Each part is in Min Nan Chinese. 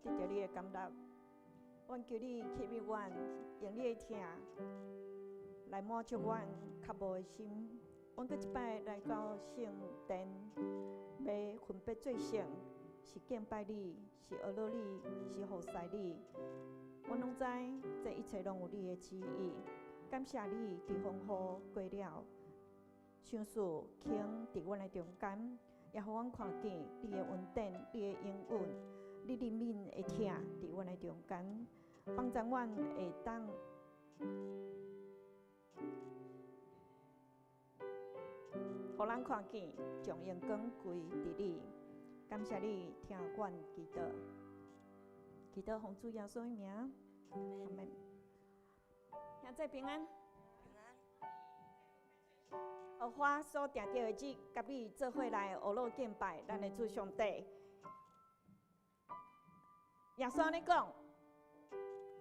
得著你的甘納，阮求你吸引阮，用你的疼來滿足阮渴慕的心。阮閣一擺來到聖殿，欲分別做聖，是敬拜你，是學樂你，是服侍你。阮攏知，這一切攏有你的旨意。感謝你佇風雨過了，賞賜肯佇阮的中間，也予阮看見你的恩典、你的應允、你憐憫的疼佇阮的中間，幫助阮會當。予咱看見將榮光歸佇你。感謝你聽阮祈禱，祈禱奉主耶穌的名，阿門。兄弟平安。平安。花所定著的日，佮你做伙來學樂敬拜咱的主上帝。耶穌按呢講，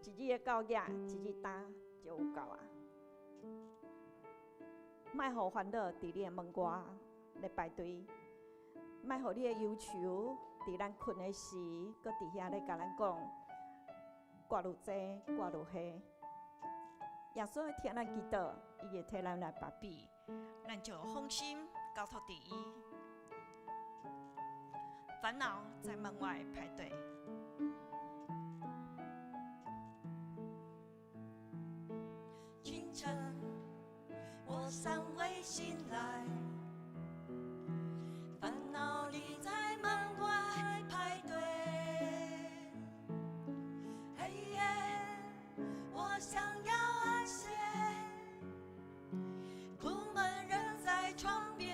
一日的到額，一日擔就有夠啊！莫予煩惱佇你的門外咧排隊，莫予你的憂愁佇咱睏的時，閣佇遐咧共咱講，掛慮這，掛慮彼。耶穌會聽咱祈禱，伊會替咱來拔比，咱就放心交託佇伊。煩惱在門外排隊。清晨，我尚未醒來，煩惱已在門外排隊。黑夜，我想要安歇，苦悶仍在床邊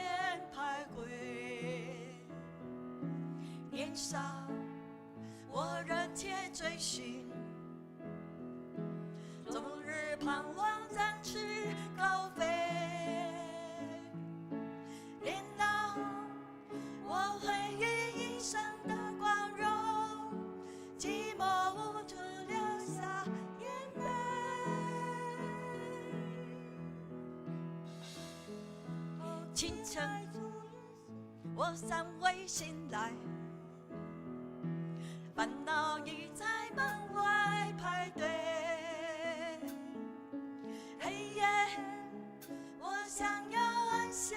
徘徊。年少，我熱切追尋，終日盼望展翅高飛。年老，我回憶一生的光榮，寂寞無助流下眼淚。清晨，我尚未醒來，煩惱已在門外排隊。黑夜，我想要安歇，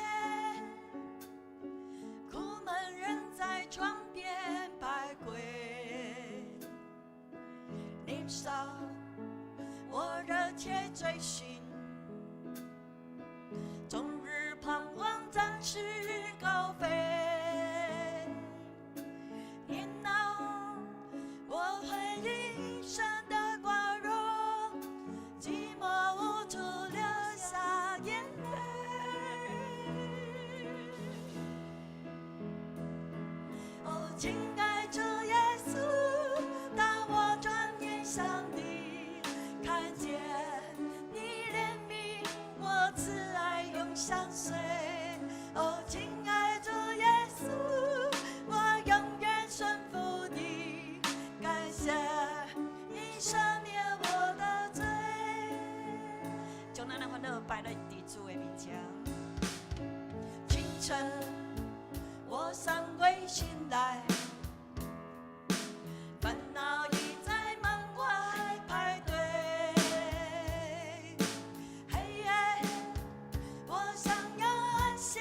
苦悶仍在床邊徘徊。年少，我熱切追尋，終日盼望展翅高飛。年老，我回憶一生的光榮，寂寞無助流下眼淚。哦，親愛主耶穌，當我轉眼向你，看見你憐憫我慈愛永相隨。哦，親愛主耶穌，我永遠順服你，感謝你赦免我的罪。將咱的煩惱擺佇主的面前。清晨，我尚未醒來，煩惱已在門外排隊。黑夜，我想要安歇，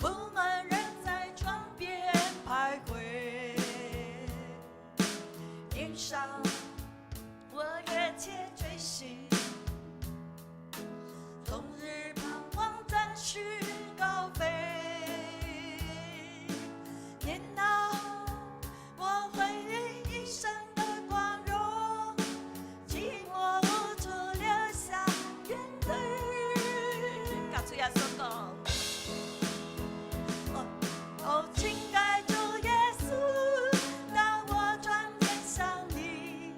苦悶仍在床邊徘徊。年少，我熱切追尋，終日盼望展翅高飛。年老，我回憶一生的光榮，寂寞無助流下眼淚。佮主耶穌講。哦，親愛主耶穌，當我轉眼向你，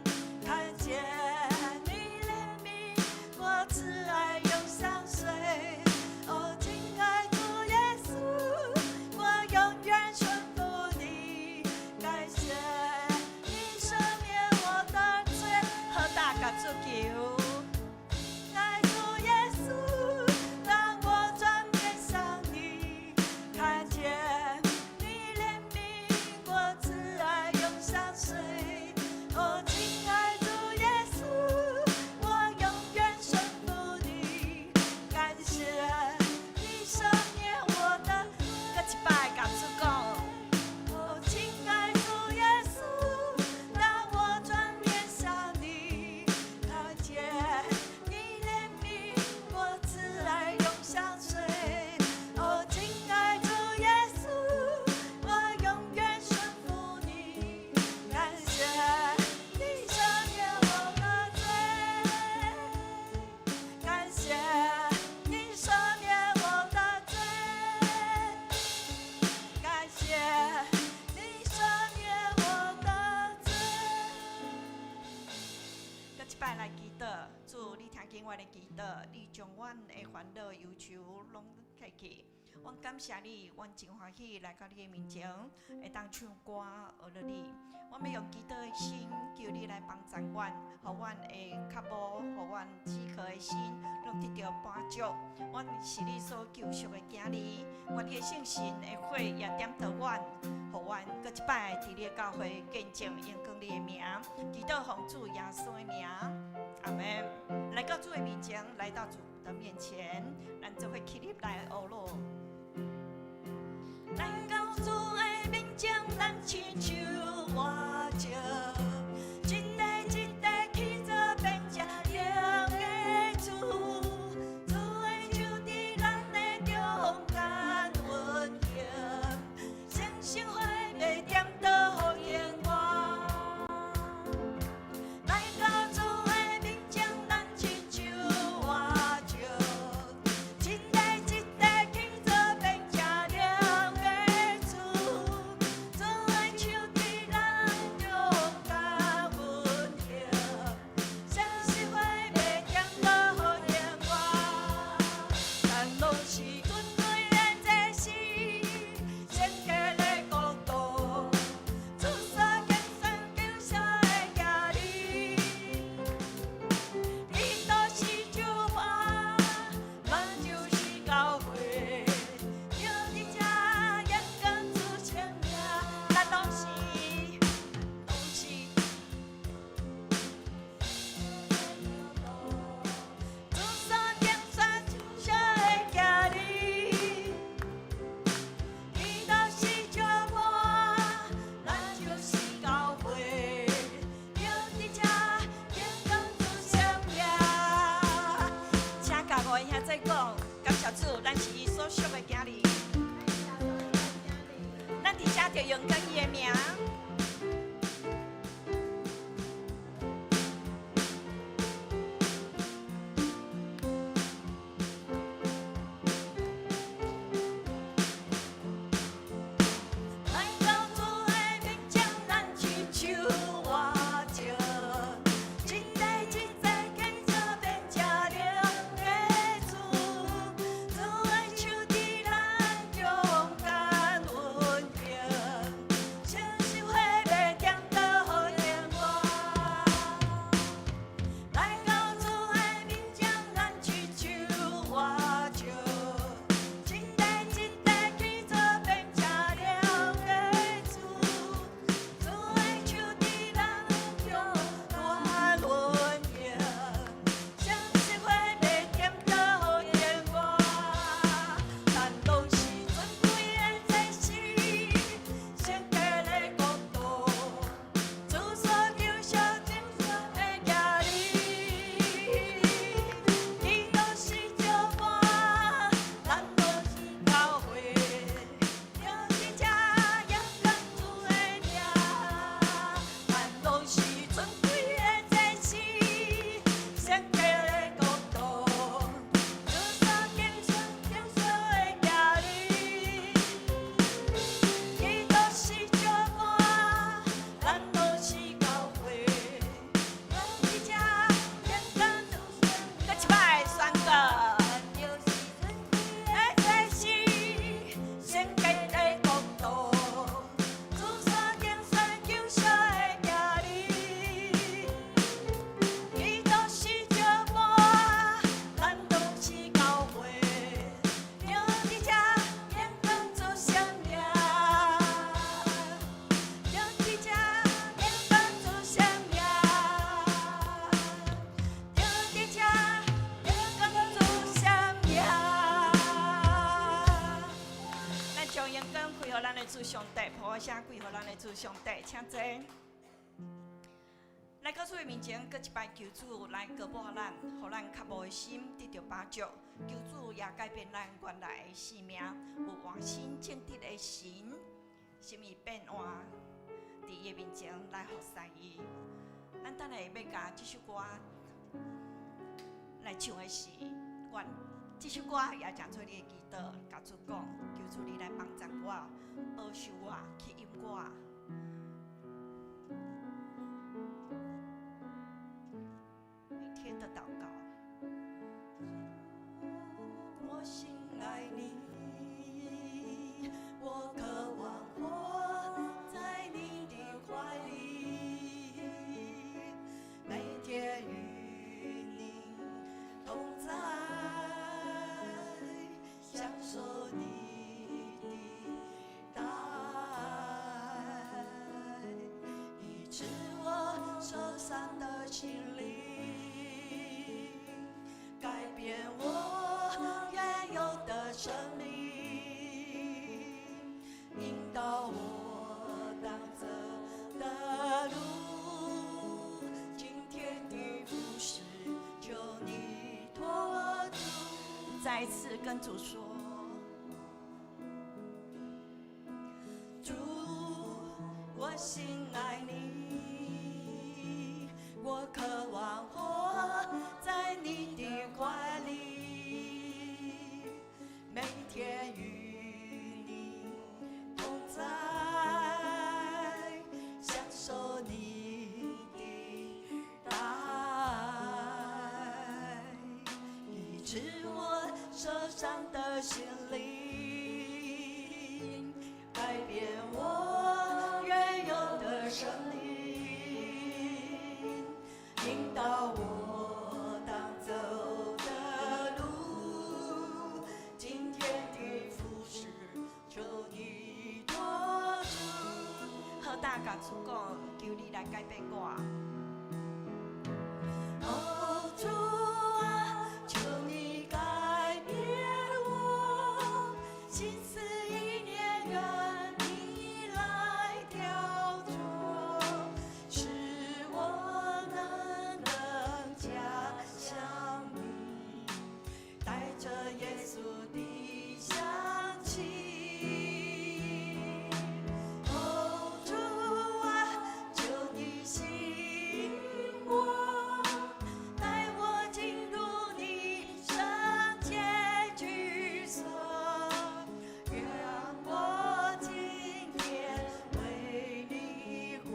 擺來祈禱，主，你聽見阮的祈禱，你將阮的煩惱憂愁攏提去。阮感謝你，阮真歡喜來到你的面前，會當唱歌學著你。阮欲用祈禱的心，求你來幫助阮，予阮的腳步，予阮飢渴的心，攏得著滿足。阮是你所救贖的囝兒，願你的聖神的火也點著阮，予阮閣一擺佇你的教會見證榮光你的名。祈禱奉主耶穌的名，阿門。來到主的面前，來到主的面前，咱做伙起立來學囉。來到主的面前，咱親像活石，一塊一塊去做變成靈的厝，主的手佇咱的中間運行，星星火欲點著予榮耀。來到主的面前，咱親像活石，一塊一塊去做變成靈的厝，主的手佇咱中間運行，星星火欲點著予榮耀。咱攏是尊貴的祭司，聖潔的國度，主所揀選救贖的子兒。基督是石磐，咱就是教會，著佇這榮光主聖名，咱攏是，攏是。主所揀選救贖的子兒，基督是石磐，咱就是教會，著佇這榮光主聖名。請共五位兄姊講，感謝主，咱是伊所屬的囝兒。咱佇遮著榮光伊的名。來到主的面前，咱親像活石，一塊一塊建造變成靈的厝，主的手佇咱中間運行，星星火欲點著予榮耀。來到主的面前，咱親像活石，一塊一塊去做變成靈的厝，主的手佇咱中間運行，星星火欲點著予榮耀。咱攏是尊貴的祭司，聖潔的國度，主所救贖拯救的子兒。基督是石磐，咱攏是教會，著佇這榮光主的名。咱攏是尊貴的祭司，聖潔的國度，主所揀選拯救的子兒。基督是石磐，咱攏是教會，著佇這榮光主聖閣一擺宣告。咱就是尊貴的祭司，聖潔的國度，主所揀選救贖的子兒。基督是石磐，咱攏是教會，著佇這榮光主聖名。著佇這榮光主聖名。著佇這榮光主聖名。咱將榮光歸予咱的主上帝，噗聲歸予咱的主上帝，請坐。來到主的面前，閣一擺求主來膏抹咱，予咱渴慕的心得著飽足。求主也改變咱原來的生命，有換新正直的神，心意變換，佇伊的面前來服侍伊。咱等下欲共這首歌來唱的是，願這首歌也誠做你的祈禱，共主講，求主你來幫助我，保守我，吸引我。的禱告。我心愛你，我渴望活在你的懷裡，每天與你同在，享受你的大愛，醫治我受傷的心靈，改變我原有的生命，引導我當走的路。今天的服事，求你托住。再一次跟主說：主，我心愛你，我渴望活在你的懷裡，每天與你同在，享受你的大愛，醫治我受傷的心靈，改變我原有的生命，引導我當走的路。今天的服事，求你托住。好，大家主講，求你來改變我。哦，主啊，求你改變我，心思意念，願你來雕琢，使我能更加像你，帶着耶穌的香氣。哦，主啊，求你吸引我，帶我進入你聖潔居所，讓我今天為你活，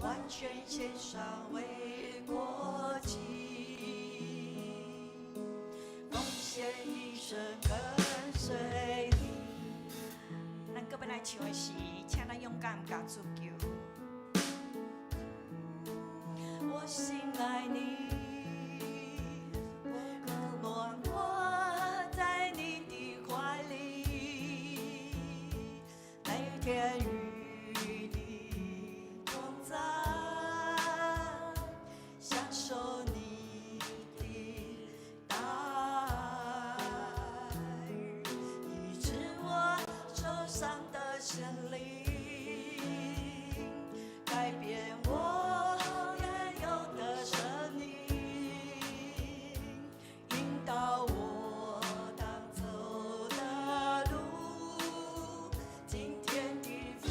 完全獻上為國旗，奉獻一生跟隨你。咱閣欲來唱的是，請咱勇敢共主求。我心愛你，我渴望活在你的懷裡，每天與你同在，享受你的大愛，醫治我受傷的心靈，改變我原有的生命，引導我當走的路。今天的服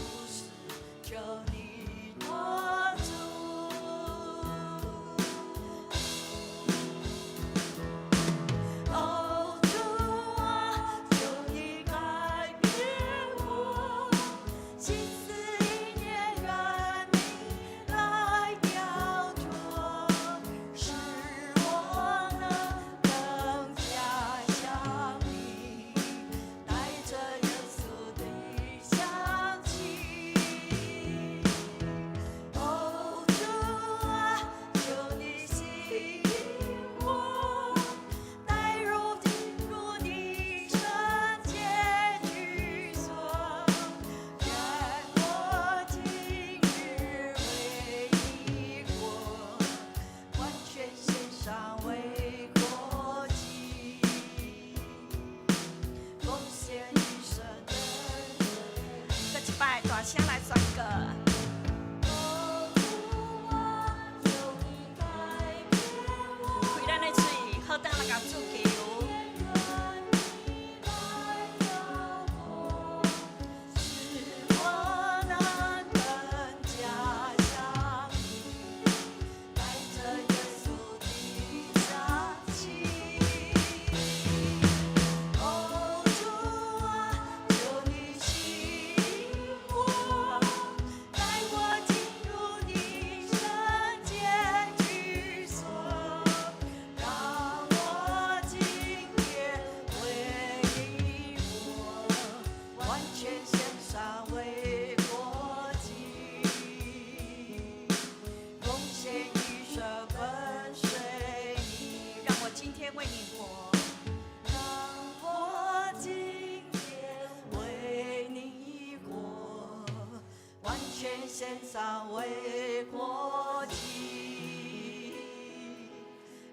烧為火祭，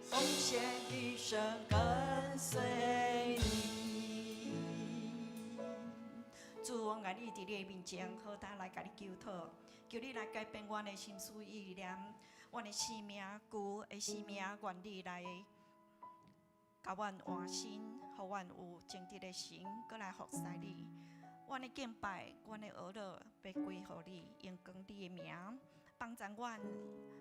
奉獻一生跟隨你。主，我願意佇你的面前，好膽來共你求討，求你來改變阮的心思意念，阮的生命，舊的生命，願你來共阮換新，予阮有正直的心，閣來服侍你。阮的敬拜，阮的娛樂，欲歸予你，榮光你的名，幫助阮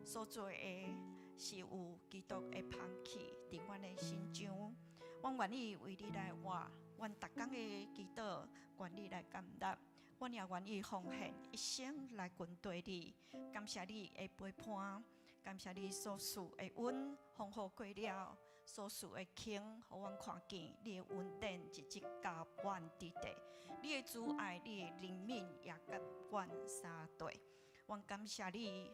所做的是有基督的香氣佇阮的身上。阮願意為你來活，阮逐工的祈禱，願你來感納。阮也願意奉獻一生來跟隨你。感謝你的陪伴，感謝你所賜的恩，風雨過了，所賜的輕，予阮看見你的恩典一直佮阮佇底。你的慈愛，你的憐憫也佮阮相綴。阮感謝你，予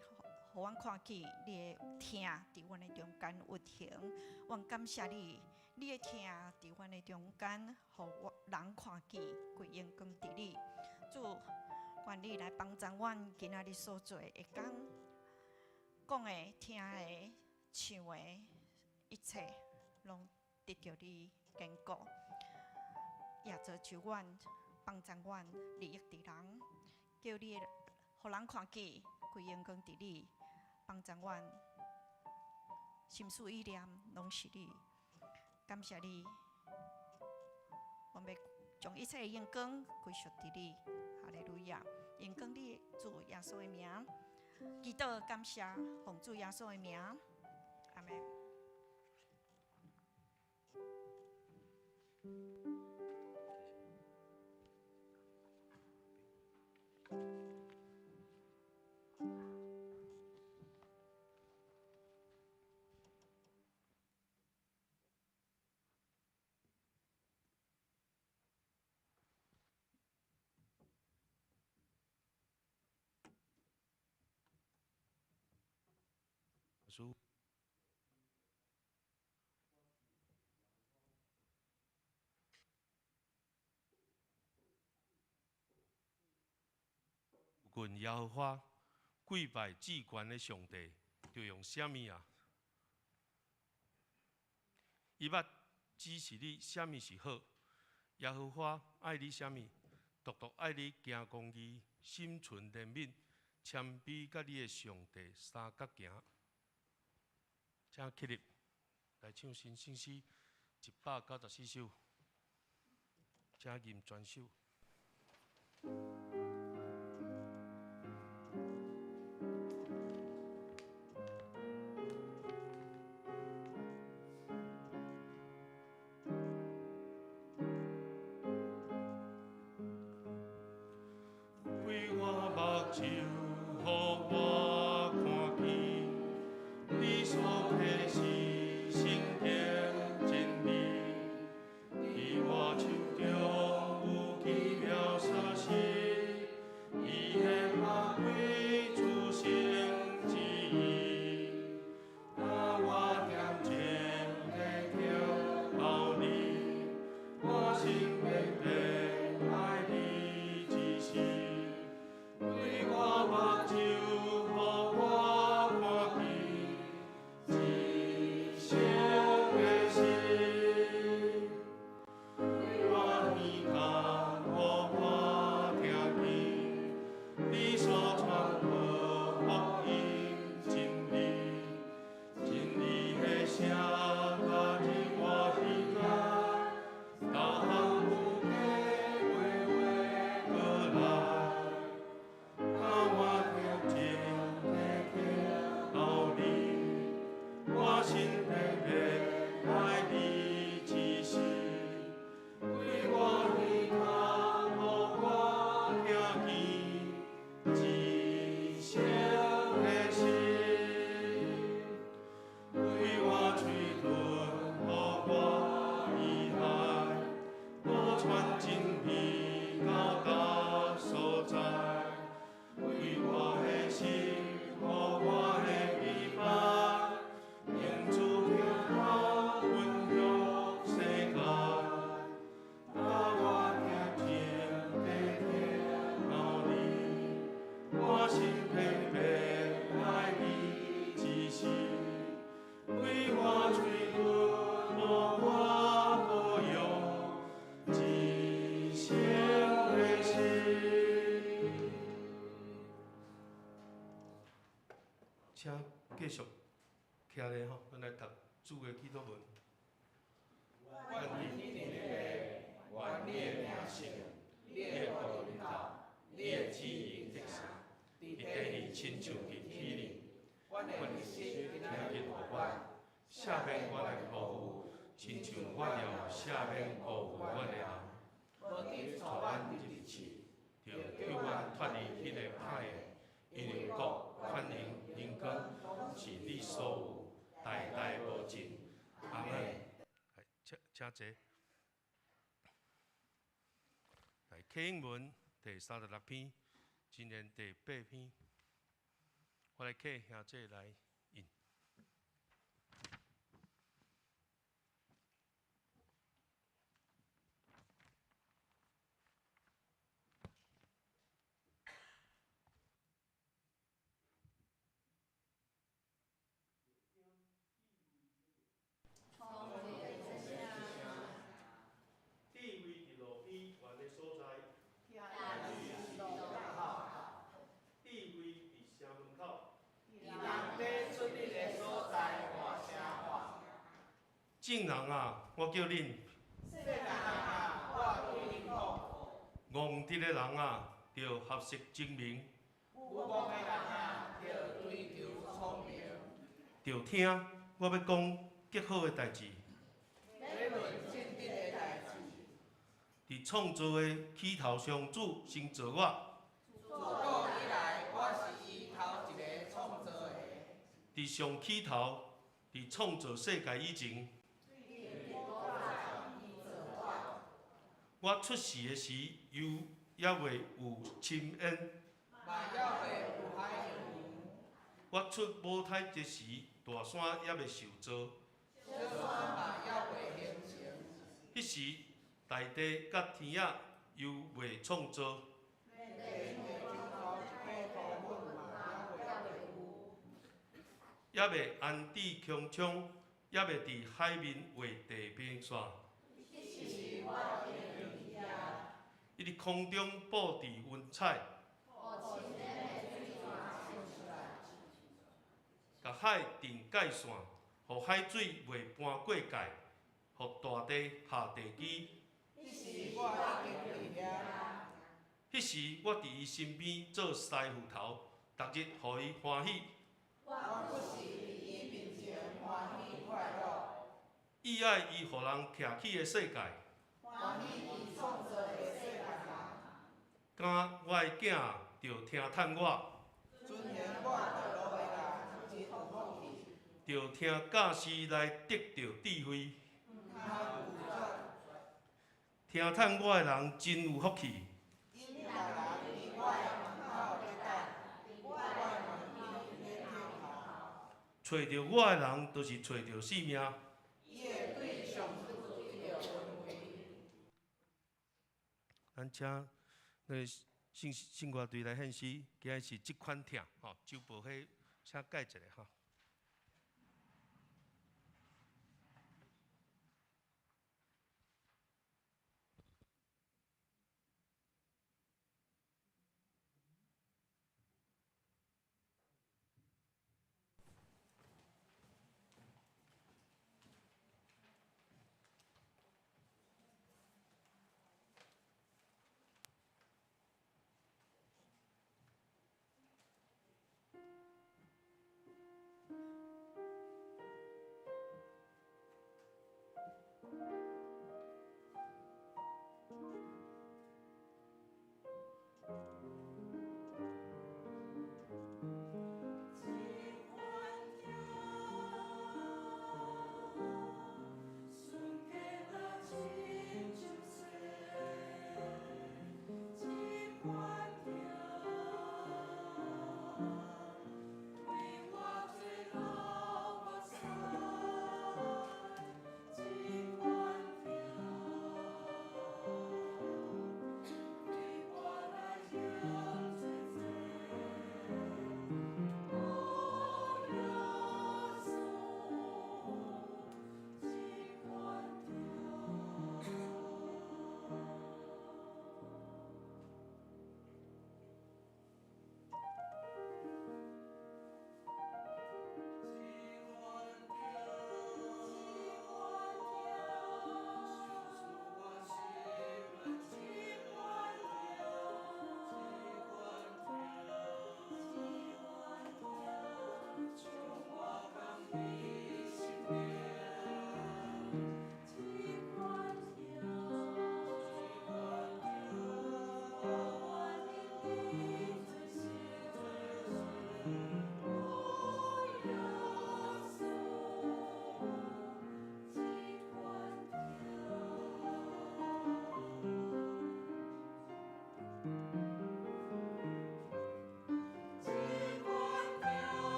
阮看見你的疼佇阮的中間運行。阮感謝你，你的疼佇阮的中間，予我人看見歸榮光佇你。主，願你來幫助阮今仔日所做的工，講的、聽的、唱的，一切攏得著你堅固。也造就阮，幫助阮利益佇人，叫你予人看見歸榮光佇你，幫助阮心思意念攏是你，感謝你，阮欲將一切的榮光歸屬佇你，哈利路亞！榮光你主耶穌的名，祈禱感謝奉主耶穌的名，阿們。主。近耶和華跪拜至懸的上帝，著用啥物啊？伊捌指示你啥物是好。耶和華愛你啥物？獨獨愛你行公義，心存憐憫，謙卑佮你的上帝相佮行。請起立來唱新聖詩194首，請吟全首。開我目睭，予我看見，你所啟示聖經真理，佇我手中有奇妙鎖匙，伊會發揮諸神旨意，若我恬靜地聽候你，我心偏偏愛你指示。開我目請繼續徛咧吼，咱來讀主的祈禱文。阮佇天頂的父，願你的名聖，你的國臨到，你的旨意得成，佇地裡親像佇天裡。阮的日食今仔日予阮，赦免阮的辜負，親像阮也有赦免辜負阮的人。無得帶阮入試，著救阮脫離彼个歹的，因為國、權能、榮光是你所有，代代無盡。阿門。請請坐。來，啟應文第36篇，箴言第八篇，我來請兄姐來引。智慧佇路邊懸的所在，智慧佇城門口。佇人欲出入的所在大聲喊。眾人啊，我叫恁；細漢啊，我對恁講。戇直的人啊，著學習精明。愚妄的人啊，著追求聰明。著聽我欲講極好的代誌。欲論正直的代誌。佇創造的起頭上，主先造我。自古以來，我是伊頭一個創造的。佇上起頭，佇創造世界以前，我出世的時，猶猶未有深淵。嘛猶未有海洋。我出母胎之時，大山猶未受造。小山嘛猶未形成。彼時，大地佮天仔猶未創造。猶未安置穹蒼，猶未佇海面畫地平線。伊佇空中布置雲彩，共海定界線，予海水袂搬過界，予大地下地基。彼時我佇伊身邊做師傅頭，逐日予伊歡喜。意愛伊予人徛起的世界。敢我的囝著聽趁我，著聽教師來得著智慧。聽趁我的人真有福氣。揣著我的人，就是揣著性命。咱請那个聖聖歌隊來獻詩，今日是這款疼吼，周報彼請蓋一下吼。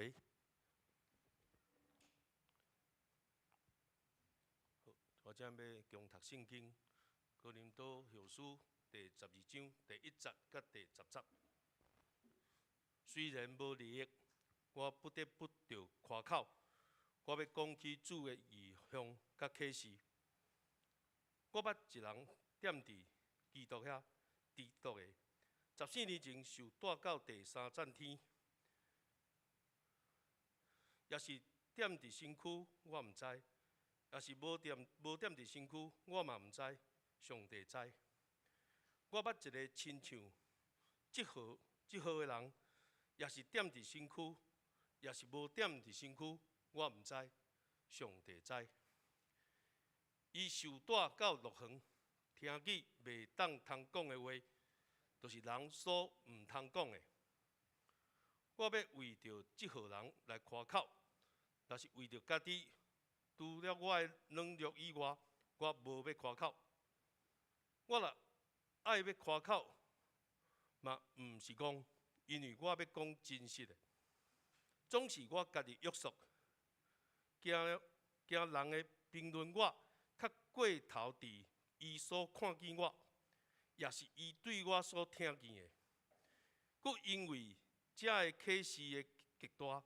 喂，好，我这欲共读圣经，哥林多后书第12章第1节佮第10节。虽然无利益，我不得不著夸口。我欲讲起主的异象佮启示。我捌一人踮伫基督遐，基督的14年前受带到第三层天，抑是踮伫身躯，我毋知；抑是无踮伫身躯，我嘛毋知。上帝知。我捌一个亲像这号的人，抑是踮伫身躯，抑是无踮伫身躯，我毋知。上帝知。伊受带到乐园，听见袂当通讲的话，就是人所毋通讲的。我欲为著这号人来夸口，若是为著家己，除了我的软弱以外，我无欲夸口。我若爱欲夸口，嘛毋是讲，因为我欲讲真实的，总是我家己约束，惊惊人会评论我较过头伫伊所看见我，抑是伊对我所听见的。阁因为这个启示的极大，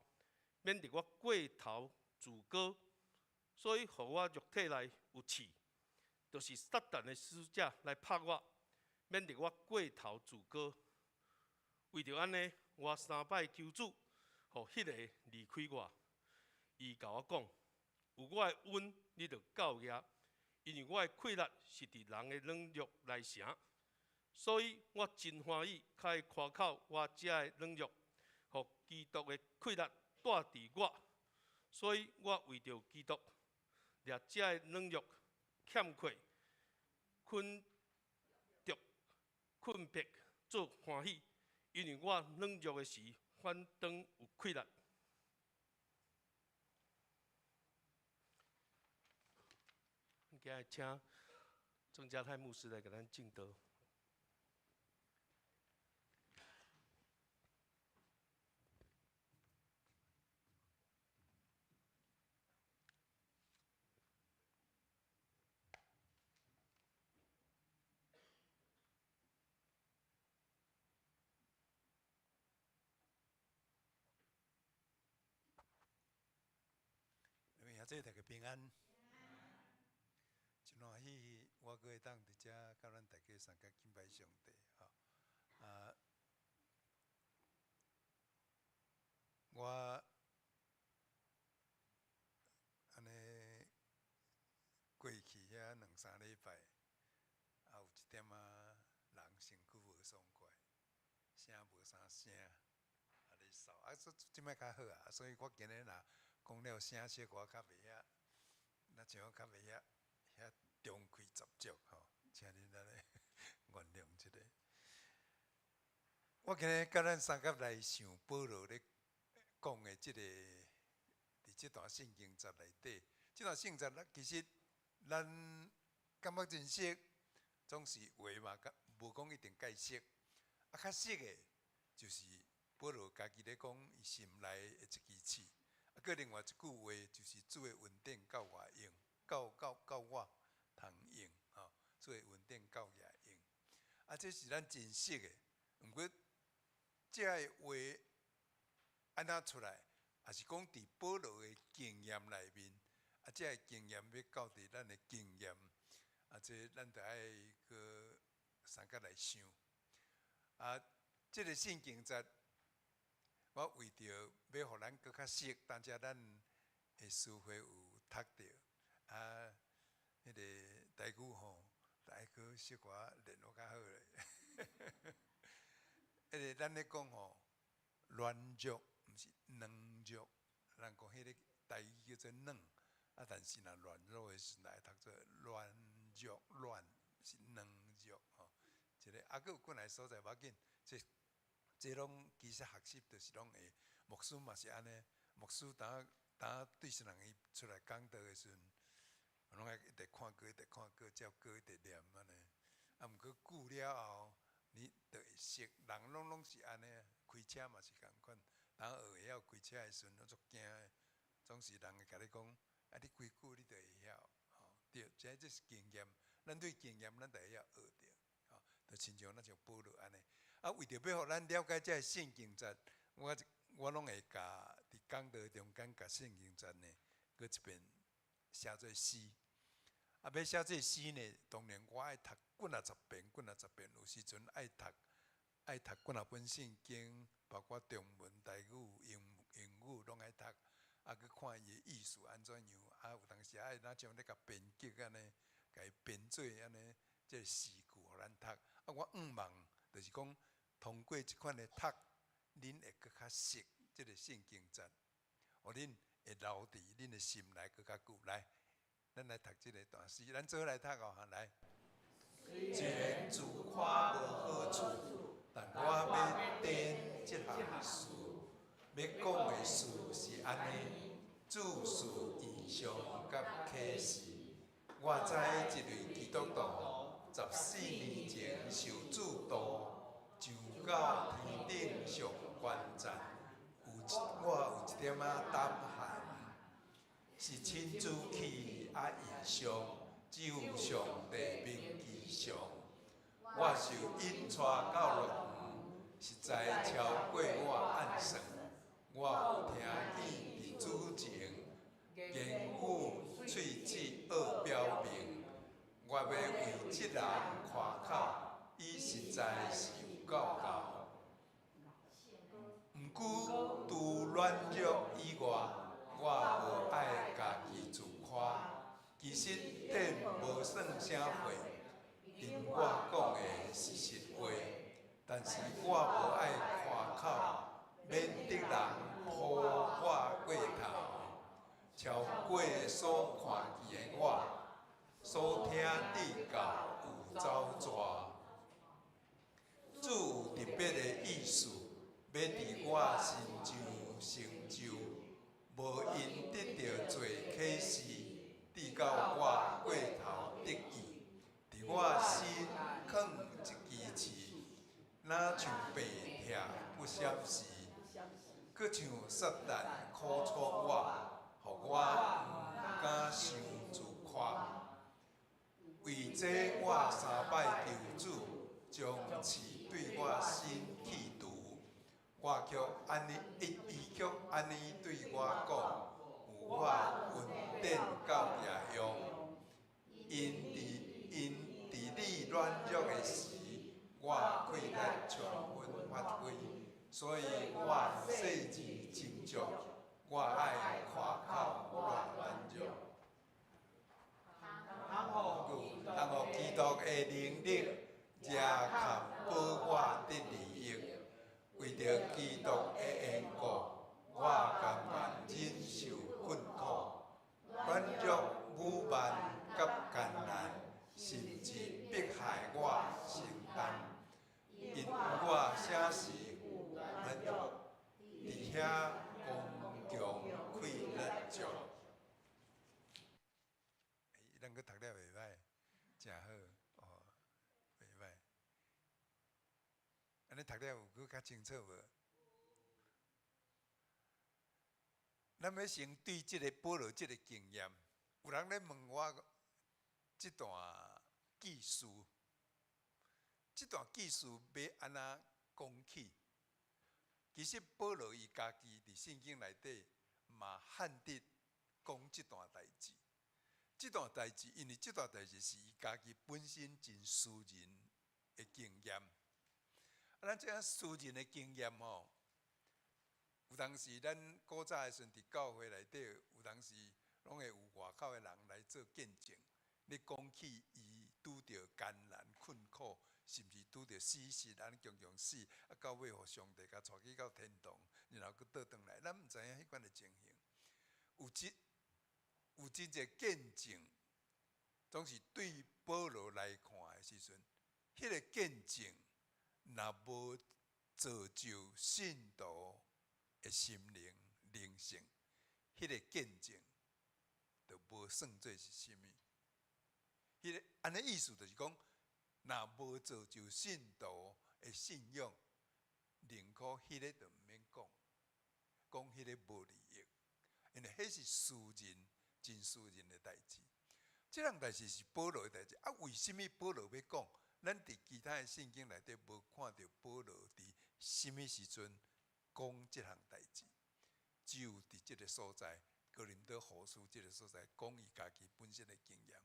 免得我过头自高，所以予我肉体内有刺，就是撒旦的使者来拍我，免得我过头自高。为著按呢，我三摆求主，予彼个离开我。伊共我讲：有我的恩，你就够额，因为我的气力是伫人的软弱来成，所以我真欢喜，较会夸口我这的软弱，予基督的气力住伫我。所以我为著基督，掠这的软弱、欠缺、困著、困迫做欢喜，因为我软弱的时，反当有气力。今日请郑家泰牧师来共咱证道。兄弟大家平安。真欢喜，我阁会当伫遮佮咱大家相佮敬拜上帝吼。啊，我按呢过去遐两三礼拜，也有一点仔人身躯无爽快，声无啥声，啊咧嗽，啊，这摆较好啊，所以我今日若讲了声小可较袂遐，若像较袂遐遐中气十足吼，请恁按呢原谅一下。我今日佮咱相佮来想保罗咧讲的这个，伫这段圣经节内底，这段圣经节其实咱感觉真熟，总是话嘛，无讲一定解释。啊，较熟的，就是保罗家己咧讲伊心内的一支刺。啊，阁另外一句话就是主的恩典够我用，够我通用，吼，主的恩典够我用。啊，这是咱真熟的，毋过这个话按怎出来，也是讲伫保罗的经验内面，啊，这个经验欲到伫咱的经验，啊，这咱著爱阁相佮来想。啊，这个圣经节，我为著欲予咱阁较熟，当才咱的思会有读著，啊，彼个台语吼，来阁小可练落较好咧。彼个咱咧讲吼，软弱毋是软弱，人讲彼个台语叫做软，啊，但是若软弱的时阵会读做软弱，软是软弱吼。一个啊，阁有几若个所在无要紧，这拢其实学习就是拢会，牧师嘛是按呢，牧师当当对啥人伊出来讲道的时阵，拢爱一直看歌，一直看歌，照歌一直念按呢。啊，毋过久了后，你就会熟，人拢是按呢，开车嘛是仝款，当学會曉開車的時陣，攏足驚的，總是人會共你講，啊，你開久你就會曉，吼，對，這是經驗，咱對經驗咱就會曉學著，吼，就親像咱像保羅按呢。啊，為著欲予咱了解這个聖經節，我攏會共佇講道中間共聖經節呢，閣一遍寫做詩。啊，欲寫這詩呢，當然我愛讀幾若十遍，幾若十遍，有時陣愛讀幾若本聖經，包括中文、台語、英語攏愛讀，啊，去看伊的意思按怎樣，啊，有當時愛若像咧共編輯按呢，共伊編做按呢，這個詩句予咱讀。啊，我向望就是講，通過這款的讀，恁會閣較熟這個聖經節，予恁會留佇恁的心內閣較久。來，咱來讀這個段詩，咱做伙來讀哦，哈，來。雖然自誇無好處，但我欲展這項事，欲講的事是按呢：主賜異象佮啟示。我知一位基督徒，14年前受主渡，上到天頂上懸層。我有一點仔膽寒，是親自去抑異象，只有上帝明其詳。我受引帶到樂園，實在超過我按算。我有聽見佇主前言語喙齒惡表明，我欲為這人誇口，伊實在是有夠𠢕。毋過，除軟弱以外，我無愛家己自誇。其實展無算啥貨，因我講的是實話。但是我無愛誇口，免得人抱我過頭，超過所看見的我，所聽至到有走蛇。主有特別的意思，欲佇我身上成就，無因得著濟啟示，至到我過頭得意，佇我身囥一支刺，若像白拆不閃時，閣像撒旦苦楚我，予我毋敢傷自誇。為這我三擺求主，將刺對我身去除，我卻按呢，伊卻按呢對我講，有我恩典夠掠用，因佇你軟弱的時，我氣力充分發揮，所以我細緻斟酌，我愛誇口我軟弱。通予基督的能力，遮堪保我得利益。為著基督的緣故，我甘願忍受困苦、軟弱、侮慢佮艱難，甚至迫害我承擔。因我啥時有軟弱，佇遐剛強氣力足。咱閣讀了袂䆀，誠好哦，袂䆀。按呢讀了有閣較清楚無？咱欲先對這个保羅這个經驗，有人咧問我這段記事，這段記事欲按怎講起？其實保羅伊家己佇聖經內底嘛罕得講這段代誌。這段代誌，因為這段代誌是伊家己本身真私人的經驗。啊，咱這樣私人的經驗吼，有當時咱古早的時陣佇教會內底，有當時攏會有外口的人來做見證。咧講起伊拄著艱難困苦，甚至拄著死屍，按呢強強死，啊，到尾予上帝共帶去到天堂，然後閣倒轉來，咱毋知影彼款的情形。有真濟見證，總是對保羅來看的時陣，彼個見證若無造就信徒的心靈靈性，彼個見證就無算做是啥物。彼個按呢意思就是講，若無造就信徒的信仰，寧可彼個就毋免講。講彼个無利益，因為彼是私人、真私人的代誌。這項代誌是保羅的代誌。啊，為啥物保羅欲講？咱佇其他的聖經內底無看著保羅佇啥物時陣講這項代誌，只有佇這个所在，哥林多後書這个所在講伊家己本身的經驗。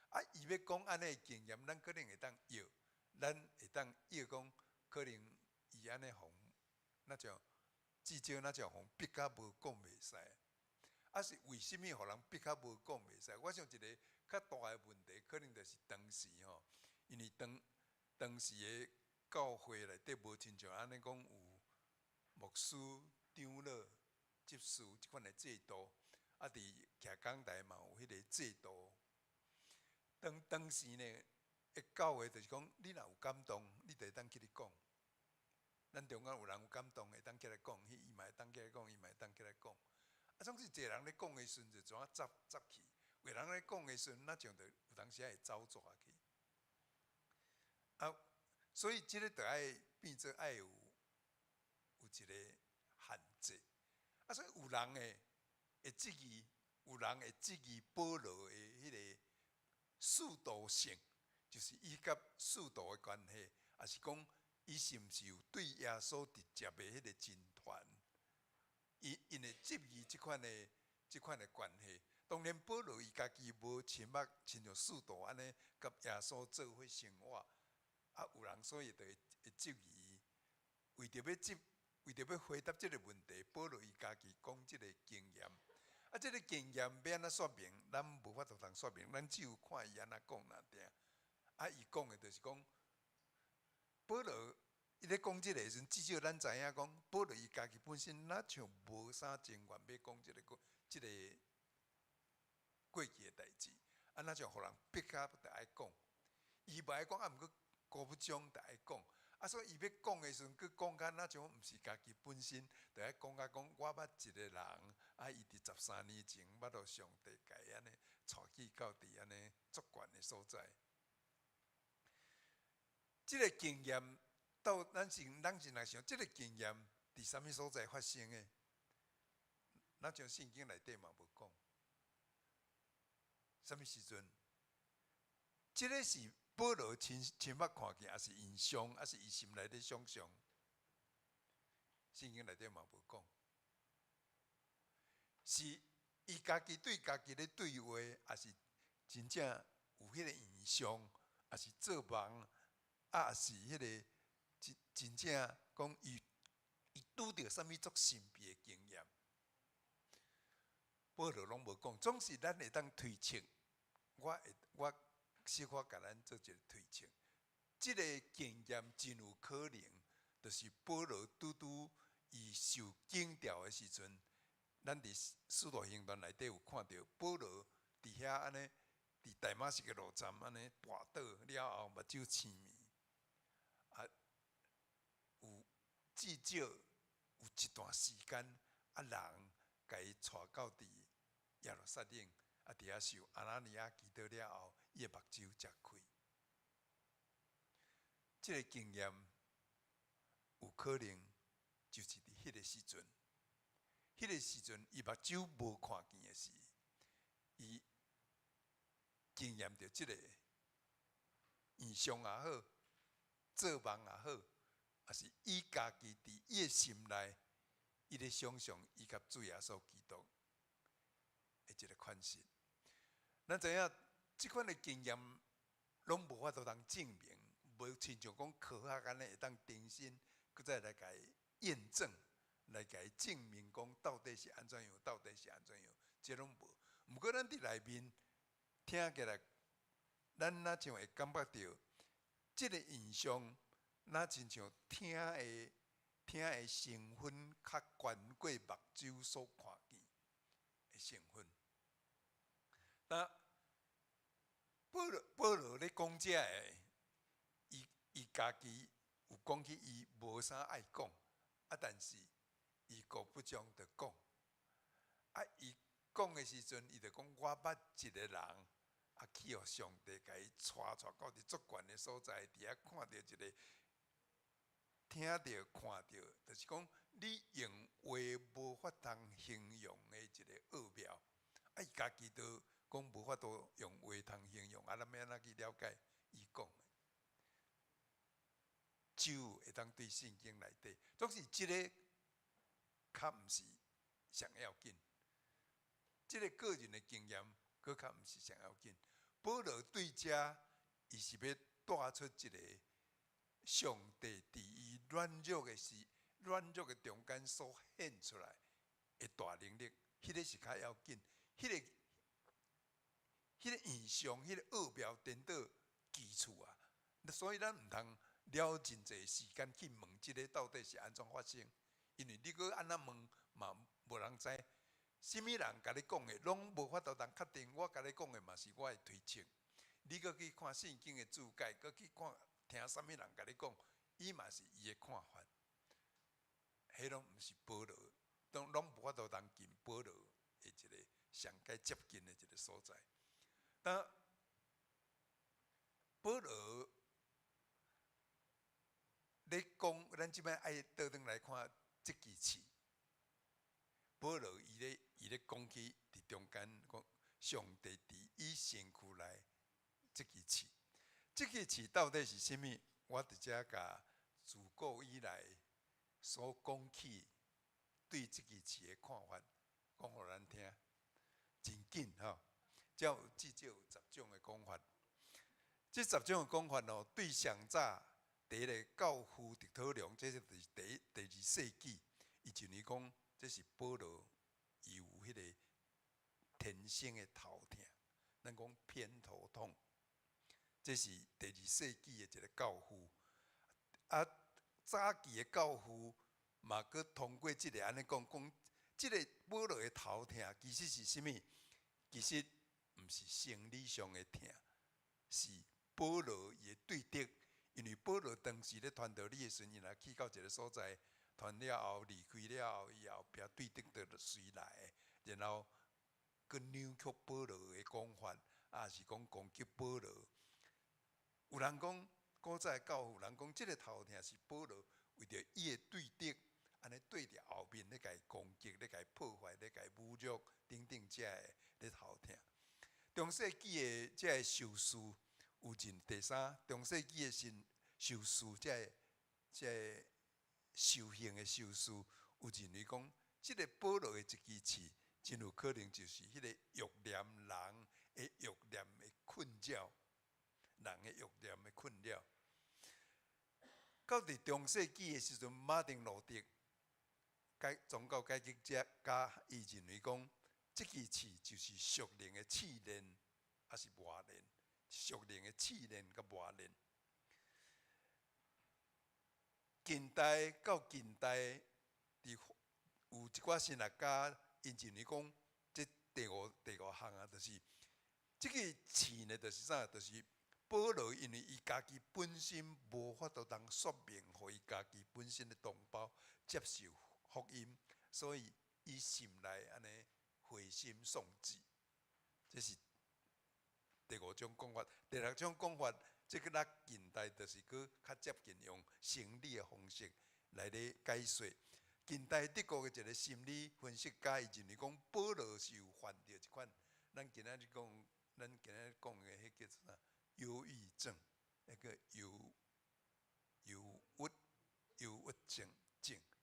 啊，伊欲講按呢的經驗，咱可能會當臆，咱會當臆講，可能伊按呢予若像至少若像予逼甲無講袂使。啊，是為啥物予人逼甲無講袂使？我想一个較大的問題，可能就是當時吼，因為當當時的教會內底無親像按呢講有牧師、長老、執事這款的制度，啊，佇徛講台嘛有彼个制度。當當時呢，的教會就是講，你若有感動，你就會當起來講。咱中間有人有感動，會當起來講，彼伊嘛會當起來講，伊嘛會當起來講。啊，總是一个人咧講的時陣，就怎啊雜雜去；有人咧講的時陣，若像就有當時會走逝去。啊，所以這个就愛變做愛有有一个限制。啊，所以有人會會質疑，有人會質疑保羅的彼个使徒性，就是伊佮使徒的關係，抑是講伊是毋是有對耶穌直接的彼个真傳？伊𪜶會質疑這款的關係。當然，保羅伊家己無親目親像使徒按呢佮耶穌做伙生活，啊，有人所以就會會質疑，為著欲回答這个問題，保羅伊家己講這个經驗。啊，這个經驗欲按怎說明？咱無法度通說明，咱只有看伊按怎講爾爾。啊，伊講的就是講，保羅伊咧講這个時陣，至少咱知影講，保羅伊家己本身若像無啥情願欲講這个過這个過去的代誌，啊，若像予人逼甲著愛講，伊無愛講，啊，毋過高不將著愛講。啊，所以伊欲講的時陣，閣講甲若像毋是家己本身，著愛講甲講，我捌一个人，啊，伊佇13年前捌予上帝共伊按呢帶去到佇按呢足懸的所在。這个經驗到咱是咱是若想，這个經驗佇啥物所在發生的？若像聖經內底嘛無講。啥物時陣？這个是保羅親親目看見，抑是異象，抑是伊心內咧想象？聖經內底嘛無講。是伊家己對家己咧對話，抑是真正有彼个異象，抑是做夢，啊，抑是彼个真真正講伊伊拄著啥物足神秘的經驗？保羅攏無講，總是咱會當推測。我會我小可共咱做一个推測，這个經驗真有可能，就是保羅拄拄伊受檢調的時陣，咱佇使徒行傳內底有看著保羅佇遐按呢，佇大馬士革路站按呢跋倒了後，目睭青盲，啊，有至少有一段時間，啊人共伊帶到佇耶路撒冷，啊佇遐受亞拿尼亞祈禱了後，伊的目睭才開。這个經驗有可能就是佇彼个時陣，彼个時陣伊目睭無看見的時，伊經驗著這个異象也好，做夢也好，抑是伊家己佇伊的心內，伊咧想象伊佮主耶穌基督的這个款式。咱知影這款的經驗攏無法度通證明，無親像講科學按呢會當重新閣再來共伊驗證，來共伊證明講到底是按怎樣，到底是按怎樣，這攏無。毋過咱佇內面聽起來，咱若像會感覺著，這个異象，若親像疼的疼的成分較懸過目睭所看見的成分。那保羅保羅咧講這个，伊伊家己有講起伊無啥愛講，啊，但是伊閣不將就講，啊，伊講的時陣，伊就講我捌一个人，啊，去予上帝共伊帶帶到佇足懸的所在，佇遐看著一个，聽著看著，就是講你你用話無法通形容的一个奧妙。啊，伊家己都講無法度用話通形容，啊，咱欲按怎去了解伊講的？只有會當對聖經內底，總是這个較毋是上要緊。這个個人的經驗，閣較毋是上要緊。保羅對遮，伊是欲帶出一个上帝佇伊軟弱的時、軟弱的中間所顯出來的大能力，彼个是較要緊。彼个異象、彼个奧妙顛倒其次啊！所以咱毋通了真濟時間去問這个到底是按怎發生，因為你閣按怎問嘛無人知。啥物人共你講的，攏無法度通確定。我共你講的嘛是我的推測。你閣去看聖經的注解，閣去看聽啥物人共你講，伊嘛是伊的看法。彼攏毋是保羅，攏攏無法度通近保羅的一個上蓋接近的一個所在。但保羅咧講，咱這擺愛倒轉來看這支刺。保羅伊咧講起佇中間講上帝佇伊身軀內這支刺，這支刺到底是啥物？我佇遮共自古以來所講起對這支刺的看法，講予咱聽，真緊吼。遮有至少有十種的講法。這十種的講法哦，對上早第一个教父直托良，這是第二世紀，伊認為講這是保羅伊有彼个天生的頭痛，咱講偏頭痛，這是第二世紀的一个教父。啊，早期的教父嘛，閣通過這个按呢講，講這个保羅的頭痛其實是啥物？其實毋是生理上的疼，是保羅伊的對敵。因為保羅當時咧傳道理的時陣，伊若去到一个所在，傳了後離開了後，伊後壁對敵就隨來，然後閣扭曲保羅的講法，抑是講攻擊保羅。有人講古早的教父人講，這个頭痛是保羅為著伊的對敵，按呢對佇後面咧共伊攻擊、咧共伊破壞、咧共伊侮辱等等，遮个咧頭痛。中世紀的這个修士有認第三，中世紀的神修士，這个修行的修士有認為講，這个保羅的一支刺，真有可能就是彼個欲念人的欲念的困擾，人的欲念的困擾。到佇中世紀的時陣，馬丁路德改宗教改革者，佮伊認為講，這支刺就是屬靈的試煉，抑是磨練？屬靈的試煉佮磨練。近代到近代，佇有一寡神學家，𪜶認為講，這第五項啊，就是這个刺呢，就是啥？就是保羅因為伊家己本身無法度通說明，予伊家己本身的同胞接受福音，所以伊心內按呢灰心喪志。這是第五種講法。第六種講法，這个咱近代就是閣較接近用生理的方式來咧解說。近代德國的一个心理分析家，伊認為講保羅是有患著一款，咱今仔日講的彼叫做啥？憂鬱症，彼个憂鬱症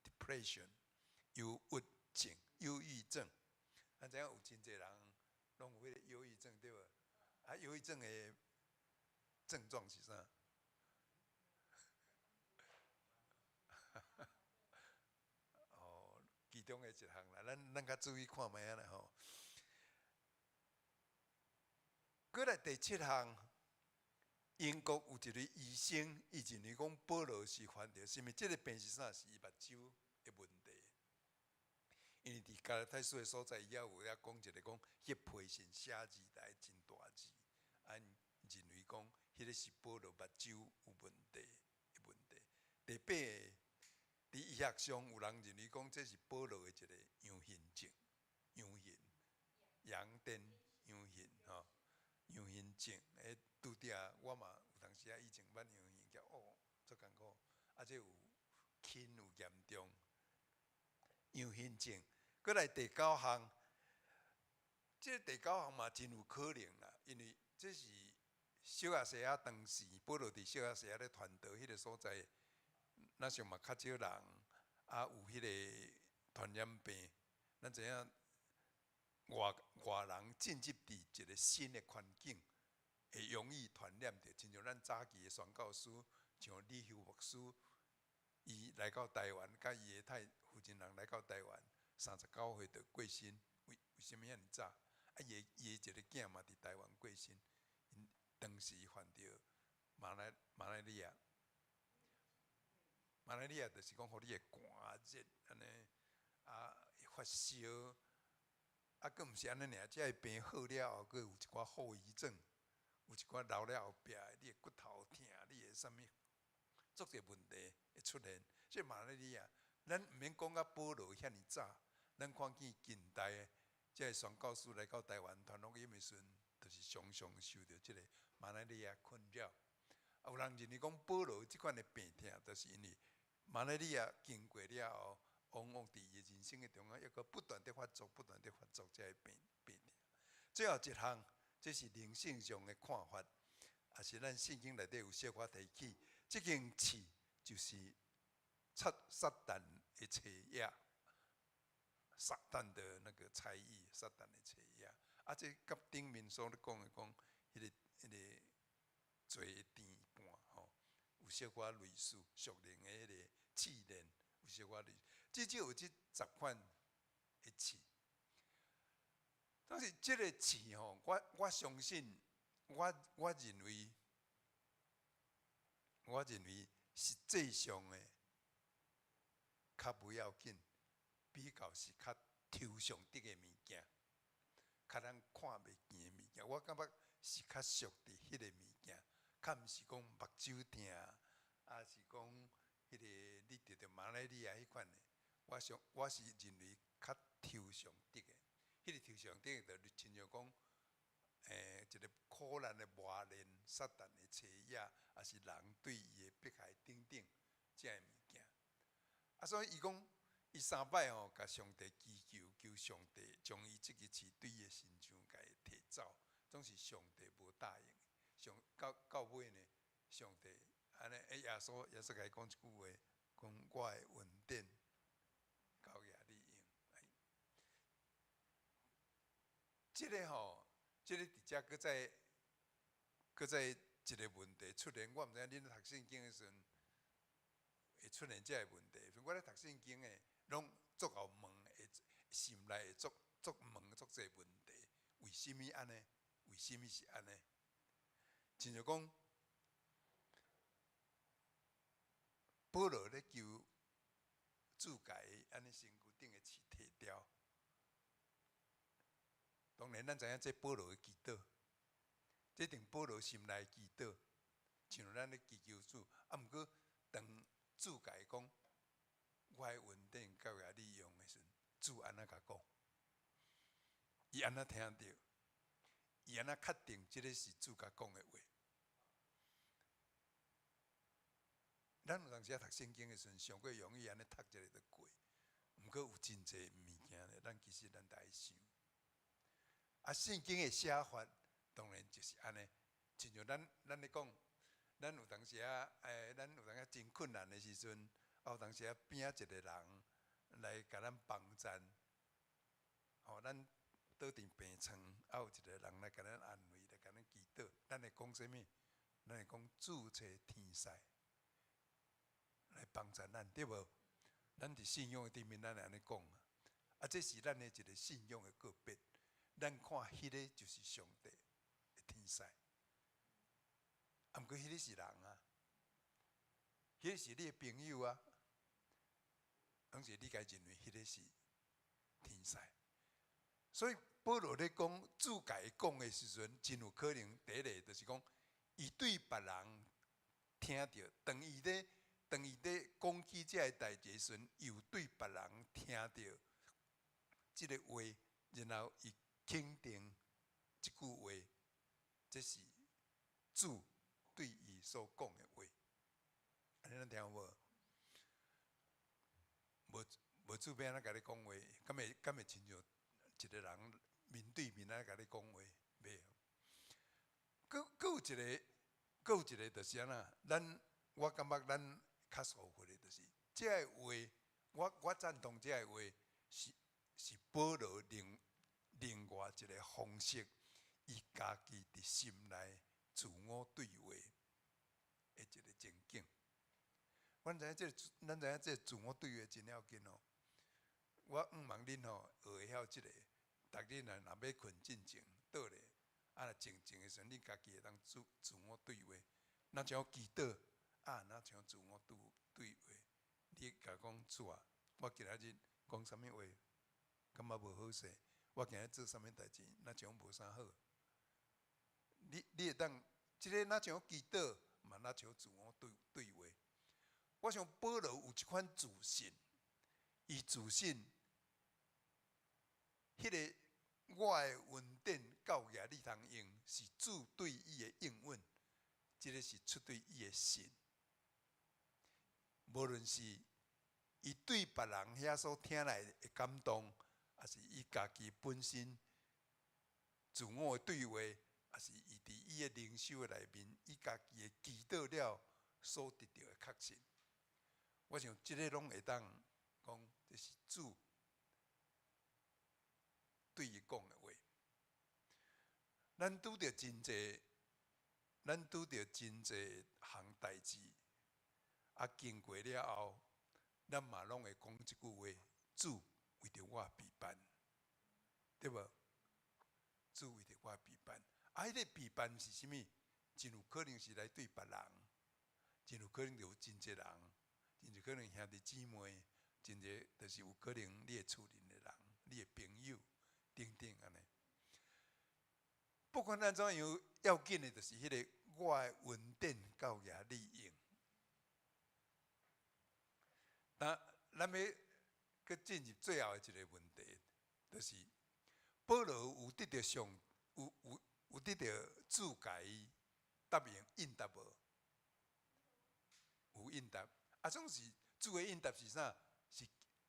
，depression，憂鬱症、憂鬱症。咱知影有真濟人攏有彼个憂鬱症對無？啊，憂鬱症的症狀是啥？哦，其中的一項啦，咱較注意看覓仔啦吼。閣來第七項，英國有一个醫生，伊認為講保羅是患著啥物？這个病是啥？是伊目睭的問題。因為佇加拉太書的所在，伊也有遐講一个講，彼皮神寫字來真大字，啊，認為講彼个是保羅目睭有問題的問題。第八个，佇醫學上有人認為講這是保羅的一个陽眩症，陽眩、陽癲、陽眩吼，陽眩症。彼拄著我嘛有當時仔以前捌陽眩，哦，足艱苦，啊，這有輕有嚴重。強心症。閣來第九項，這個第九項嘛真有可能啦，因為這是小亞細亞當時保羅佇小亞細亞咧傳道彼個所在，若像嘛較少人，啊有彼個傳染病，咱知影外外人進入佇一個新的環境，會容易傳染著，親像咱早期的宣教師，像李休牧師，伊來到台灣，佮伊的太夫人人來到台灣，39歲就過身，為為啥物遐爾早？啊，伊的伊的一個囝嘛佇台灣過身，𪜶當時患著馬來利亞，馬來利亞就是講，予你會寒熱按呢，啊發燒，啊，閣毋是按呢爾，這个病好了後，閣有一寡後遺症，有一寡留了後壁，你的骨頭疼，你的啥物，足濟問題會出現。這馬來利亞，咱毋免講甲保羅遐爾早，咱看見近代的這个宣教師來到台灣傳福音的時陣，就是常常受著這個馬來利亞困擾。啊，有人認為講保羅這款的病痛，就是因為馬來利亞經過了後，往往佇伊的人生的中間，抑閣不斷佇發作，不斷佇發作這个病病痛。最後一項，這是靈性上的看法，也是咱聖經內底有小可提起，這根刺就是撒撒旦的邪影，撒旦的那個才藝，撒旦的邪影。啊，這佮頂面所咧講的講，彼個彼個罪的甜伴吼，有小可類似屬靈的彼個試煉，有小可類似。至少有這十款的刺。但是這個刺吼，我我相信，我我認為，我認為實際上的較無要緊，比較是較抽象的的物件，較咱看袂見的物件。我感覺是較屬佇彼個物件，較毋是講目睭疼，抑是講彼個你得著馬來利亞彼款的。我想我是認為較抽象的的，彼個抽象的就親像講，一個苦難的磨練、撒旦的邪影，抑是人對伊的迫害等等，這个物件。啊，所以伊講，伊三擺吼，共上帝祈求，求上帝將伊這支刺對伊的身上共伊提走，總是上帝無答應。上到到尾呢，上帝按呢，耶穌耶穌共伊講一句話，講我的恩典夠額你用。這个吼，這個佇遮閣再閣再一個問題出現，我毋知影恁讀聖經的時陣會出現這个問題。我咧讀聖經的，攏足𠢕問，會心內會足足問足濟問題，為啥物按呢？為啥物是按呢？親像講，保羅咧求主共伊按呢身軀頂的刺提掉。當然，咱知影這保羅的祈禱，這一定保羅心內祈禱，像咱咧祈求主。啊，毋過當主共伊講，我的恩典夠額你用的時陣，主按怎共講？伊按怎聽著？伊按怎確定這个是主共講的話？咱有當時仔讀聖經的時陣，上過容易按呢讀一个就過。毋過有真濟物件咧，咱其實咱著愛想。啊，聖經的寫法當然就是按呢，親像咱咱咧講，咱有當時仔，咱有當時真困難的時陣，啊有當時仔邊仔一個人來共咱幫贊，吼，咱倒佇病床，啊有一個人來共咱安慰，來共咱祈禱，咱會講啥物？咱會講主差天使來幫贊咱，對無？咱佇信仰的頂面，咱會按呢講啊。啊，這是咱的一個信仰的個別。咱看彼个就是上帝的天使，啊，毋過彼个是人啊，彼个是你的朋友啊，當時你該認為彼个是天使。所以保羅咧講主共伊講的時陣，真有可能第一个就是講，伊對別人聽著，當伊咧當伊咧講起這个代誌的時陣，又對別人聽著這个話，然後伊肯定這句話，這是主對伊所講的話。按呢咱聽有無？無無主欲按怎共你講話？敢會親像一個人面對面按呢共你講話？袂。閣有一個就是按怎？我感覺咱較疏忽的，就是這個話，我贊同這個話是保羅另外一個方式，伊家己佇心內自我對話的一個情景。咱知影這個自我對話真要緊哦。我向望恁吼學會曉這個，逐日若欲睏進前倒咧，啊若靜靜的時陣，你家己會當自我對話，若像祈禱啊，若像自我對話，你共講主啊，我今仔日講啥物話，感覺無好勢，我今日做啥物代誌，若像無啥好。你會當，這个若像祈禱，嘛若像自我對話。我想保羅有這款自信，伊自信，彼个我的恩典夠額你通用，是主對伊的應允，這个是出對伊的信。無論是伊對別人遐所聽來的感動，抑是伊家己本身自我的對話，抑是伊佇伊的靈修的內面，伊家己的祈禱了所得著的確信。我想這个攏會當講，這是主對伊講的話。咱拄著真濟項代誌，啊，經過了後，咱嘛攏會講這句話：主為著我備辦，對無？主為著我備辦，啊，彼個備辦是啥物？真有可能是來對別人，真有可能就有真濟人，真有可能兄弟姊妹，真濟就是有可能你的厝裡的人、你的朋友等等按呢。不管按怎樣，要緊的就是彼个我的恩典夠額你用。那咱欲閣進入最後的一个問題，就是保羅有得著上有有有得著主共伊答應應答無？有應答，啊，總是主的應答是啥？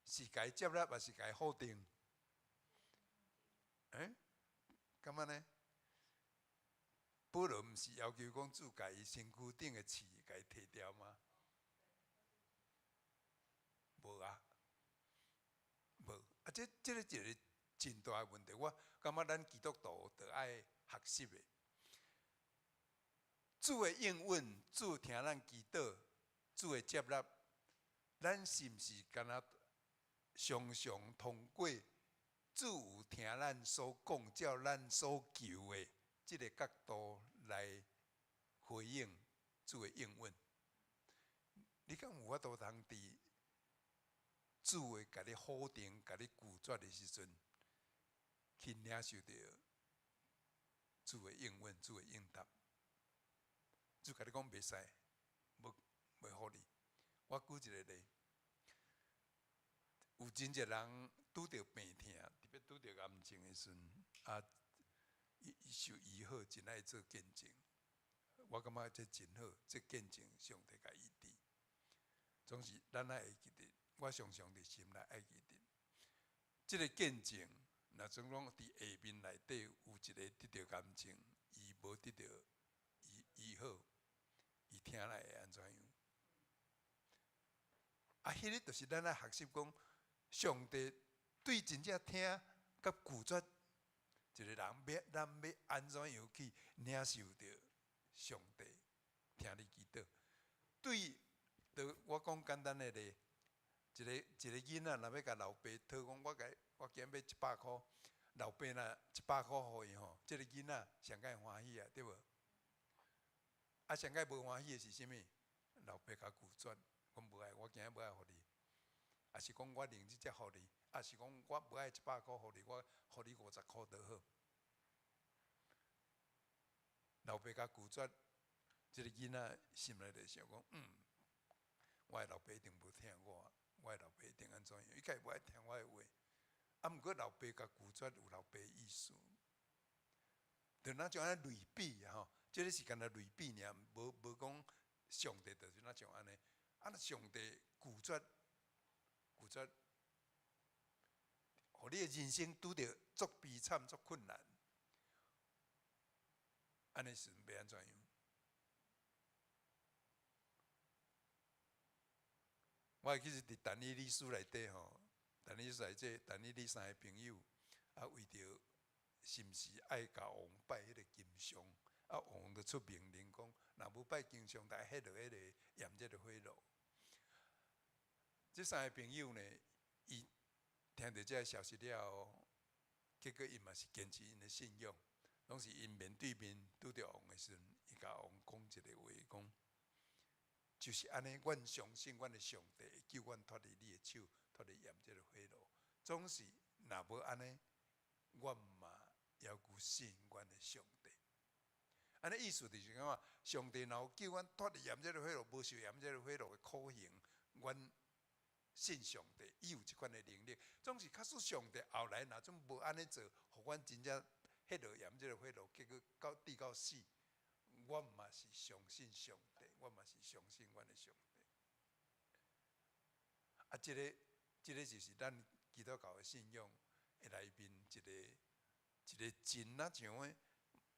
是共伊接納，抑是共伊否定？欸？敢按呢？保羅毋是要求講主共伊身軀頂的刺共伊提掉嗎？無啊，無啊！這個一个真大的問題，我感覺咱基督徒著愛學習的。主的應允，主聽咱祈禱，主的接納，咱是毋是敢若常常通過主有聽咱所講、照咱所求的這个角度來回應主的應允？你敢有法度通佇主會共你否定、共你拒絕的時陣，去領受著主的應允、主的應答？主共你講袂使，無袂予你。我舉一个例，有真濟人拄著病疼，特別拄著癌症的時陣，啊，伊受醫好，真愛做見證。我感覺這真好，這見證上帝共醫治。總是咱愛會記得，我常常佇心內愛記得，這个見證，若總講佇下面內底有一个得著癌症，伊無得著醫好，伊聽來會按怎樣？啊，彼个就是咱愛學習講，上帝對真正聽佮拒絕一个人，欲咱欲按怎樣去領受著上帝聽你祈禱？對，就我講簡單的例，一个囡仔若欲共老爸討講，我今欲100箍，老爸若一百箍予伊吼，這个囡仔上蓋歡喜啊，對無？啊，上蓋無歡喜的是啥物？老爸共拒絕，講無愛，我今仔無愛予你，抑是講我寧日才予你，抑是講我無愛一百箍予你，我予你50箍就好。老爸共拒絕，這个囡仔心內就想講，我的老爸一定無疼我，我的老爸一定按怎樣，伊會無愛聽我的話。啊，毋過老爸共拒絕有老爸的意思，就若像按呢類比啊吼，這个是干焦類比爾，無講上帝就是若像按呢。啊，若上帝拒絕拒絕予你的人生拄著足悲慘、足困難，按呢時欲按怎樣？我會記得佇但以理書內底吼，但以理書內底，但以理三个朋友啊，為著是毋是愛共王拜彼个金像，啊王就出命令講，若無拜金像，就愛彼落彼个炎熱的火爐。這三个朋友呢，伊聽著這个消息了後，結果𪜶嘛是堅持𪜶的信仰，攏是𪜶面對面拄著王的時陣，伊共王講一个話，講就是按呢，阮相信阮的上帝會救阮脫離你的手，脫離炎熱的火爐。總是若無按呢，阮嘛猶閣信阮的上帝。按呢意思就是講啊，上帝若有救阮脫離炎熱的火爐，無受炎熱的火爐的苦刑，阮信上帝，伊有這款的能力。總是假使上帝後來若準無按呢做，予阮真正彼落炎熱的火爐，結果到致到死，阮嘛是相信上帝，阮嘛是相信阮的上帝。啊，這个，這个就是咱基督教的信仰的內面一个一个真若像的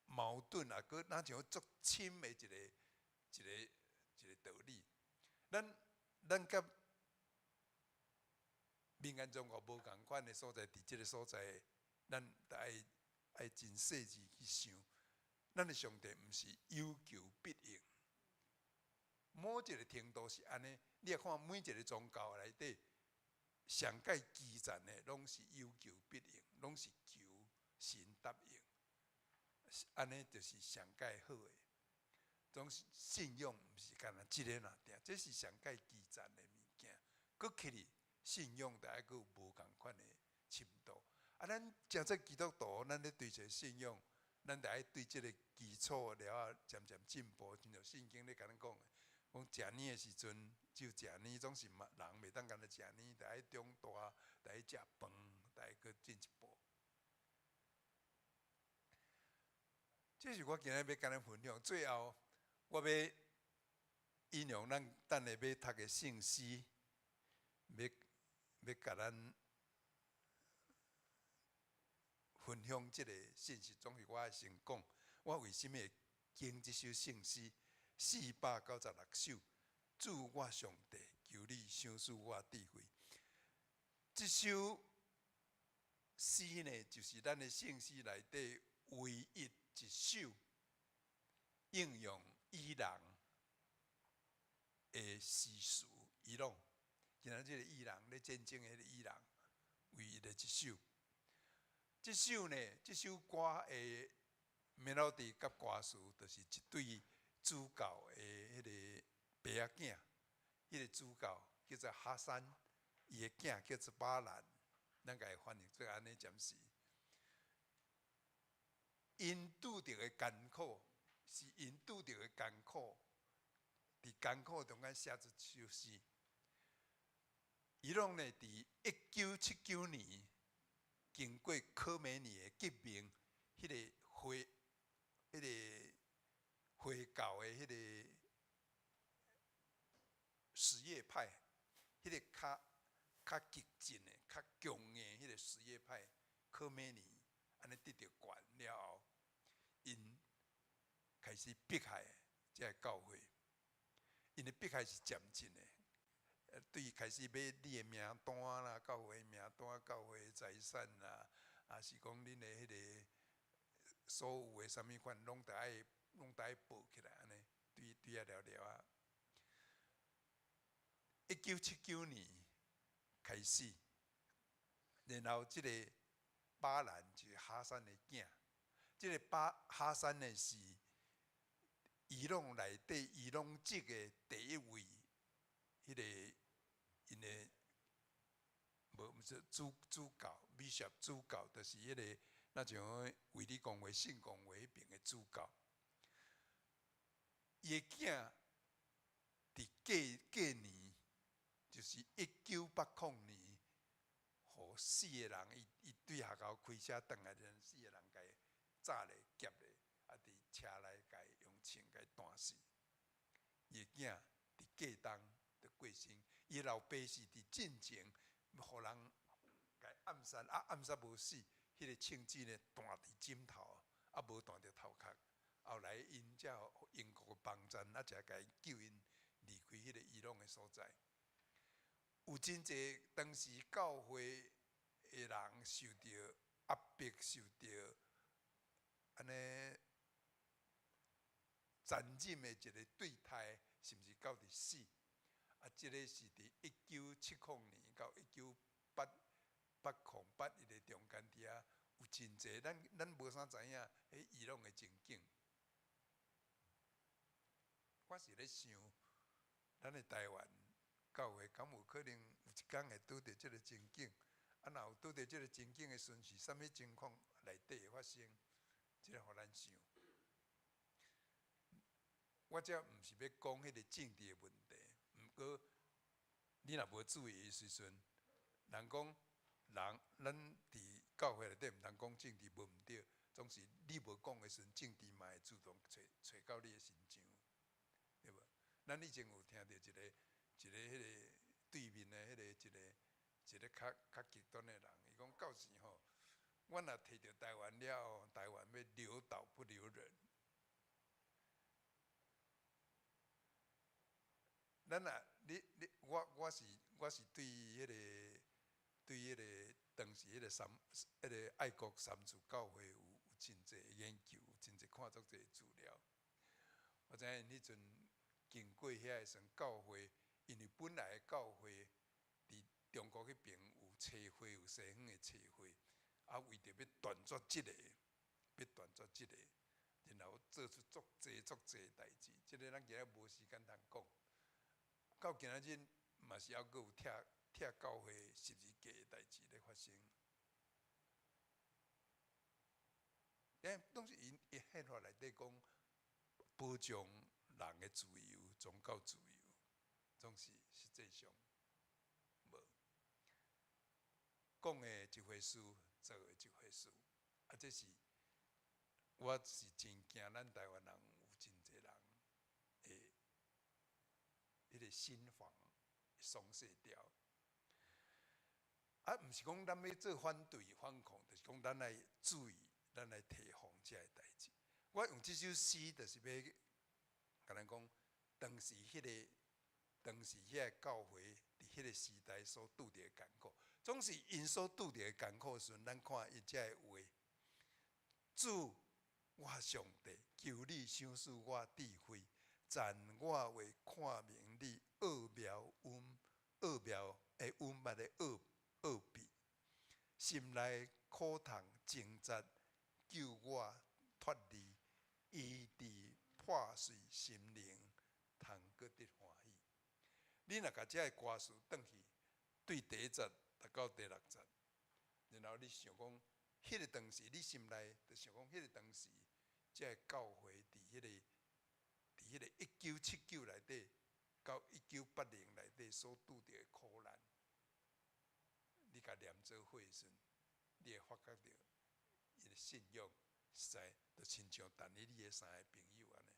矛盾，啊，閣若像足深的一个一个一个道理。咱咱佮民間宗教無仝款的所在，佇這个所在，咱著愛愛真細緻去想。咱的上帝毋是有求必應，某一个程度是按呢。你若看每一个宗教內底，上蓋基層的攏是有求必應，攏是求神答應，按呢就是上蓋好的。總是信仰毋是干焦這个爾定，這是上蓋基層的物件。閣起來，信仰著愛閣有無仝款的深度。啊，咱誠濟基督徒，咱咧追求信仰，咱著愛對這个基礎了後漸漸進步。親像聖經咧共咱講的，講食奶的時陣只有食奶，總是嘛人袂當干焦食奶，著愛長大，著愛食飯，著愛閣進一步。這是我今日欲共咱分享。最後，我欲引用咱等下欲讀的聖詩，欲欲共咱分享這个信息。總是我愛先講，我為啥物會揀這首聖詩496首？主我上帝，求你賞賜我智慧。這首詩呢，就是咱的聖詩內底唯一一首應用伊朗的詩詞。伊朗，今仔這个伊朗咧戰爭的彼个伊朗，唯一的一首。這首呢，這首歌的 melody 佮歌詞，就是一對主教的彼个爸仔囝，彼个主教叫做哈山，伊的囝叫做巴蘭，咱共伊翻譯做按呢暫時。𪜶拄著的艱苦，是𪜶拄著的艱苦，佇艱苦中間寫出首詩。伊朗呢，佇1979年經過柯梅尼的革命，彼个回，彼个回教的彼个什葉派，彼个較較激進的、較強硬彼个什葉派柯梅尼，按呢得著權了後，𪜶開始迫害這个教會，𪜶的迫害是漸進的。對開始欲你的名單啦，教會名單、教會財產啦，抑是講恁的彼个所有的啥物款，攏著愛攏著愛報起來按呢，對對遐了了啊。1979年開始，然後這个巴蘭就是哈山的囝，這个巴哈山呢是伊朗內底伊朗籍的第一位，彼个𪜶的無毋是主主教，Bishop 主教，就是彼个若像衛理公會、聖公會彼爿的主教。伊的囝佇隔隔年，就是1980年，予四个人，伊伊對學校開車轉來，陣四个人共伊炸咧、劫咧，啊，佇車內共伊用槍共伊彈死。伊的囝佇隔冬就過身，伊老爸是佇進前，予人共暗殺，啊暗殺無死，彼個槍支呢彈佇枕頭，啊無彈著頭殼。後來𪜶才英國的幫贊，啊才共救𪜶離開彼個伊朗的所在。有真濟當時教會的人受著壓迫，受著按呢殘忍的一個對待，甚至到佇死。啊，這个是佇1970年到1980、8081的中間佇遐有真濟，咱無啥知影彼伊朗的情景。我是咧想，咱的台灣教會敢有可能有一工會拄著這个情景？啊，若有拄著這个情景的時陣，是啥物情況內底會發生？這个予咱想。我這毋是欲講彼个政治的問題，毋過你若無注意的時陣，人講人，咱佇教會內底毋通講政治，無毋對，總是你無講的時陣，政治嘛會自動揣揣到你的身上，對無？咱以前有聽著一個彼个對面的彼个一個較較極端的人，伊講到時吼，阮若提著台灣了後，台灣欲留島不留人。咱若你你我我是我是對彼个對彼个當時彼個三彼个愛國三自教會有有真濟研究，有真濟看足濟資料。我知影𪜶彼陣經過遐的時陣，教會因為本來的教會佇中國彼爿有差會，有西方的差會，啊為著欲斷絕這个，欲斷絕這个，然後做出足濟足濟代誌。這个咱今仔無時間通講。到今仔日嘛是猶閣有拆拆教會十字架的代誌咧發生。欸，當時𪜶伊憲法內底講保障人的自由、宗教自由，總是實際上無講的一回事，做的一回事。啊，這是我是真驚咱台灣人有真濟人會彼个心防鬆懈掉。啊，毋是講咱欲做反對反抗，就是講咱愛注意，咱來提防這个代誌。我用這首詩，就是欲共咱講，當時彼个當時彼个教會佇彼个時代所拄著的艱苦，總是𪜶所拄著的艱苦時陣，咱看伊這个話：主，我上帝，求你賞賜我智慧，讚我話看明你奧妙隱奧妙的隱密的奧奧秘，心內苦痛掙扎，救我脫離醫治破碎心靈，通閣得歡喜。你若共這个歌詞轉去，對第一節讀到第六節，然後你想講，彼个當時你心內就想講，彼个當時這个教會佇彼個1979內底到1980內底所拄著的苦難，你共連做伙時陣，你會發覺著𪜶的信仰實在就親像但以理的三个朋友按呢。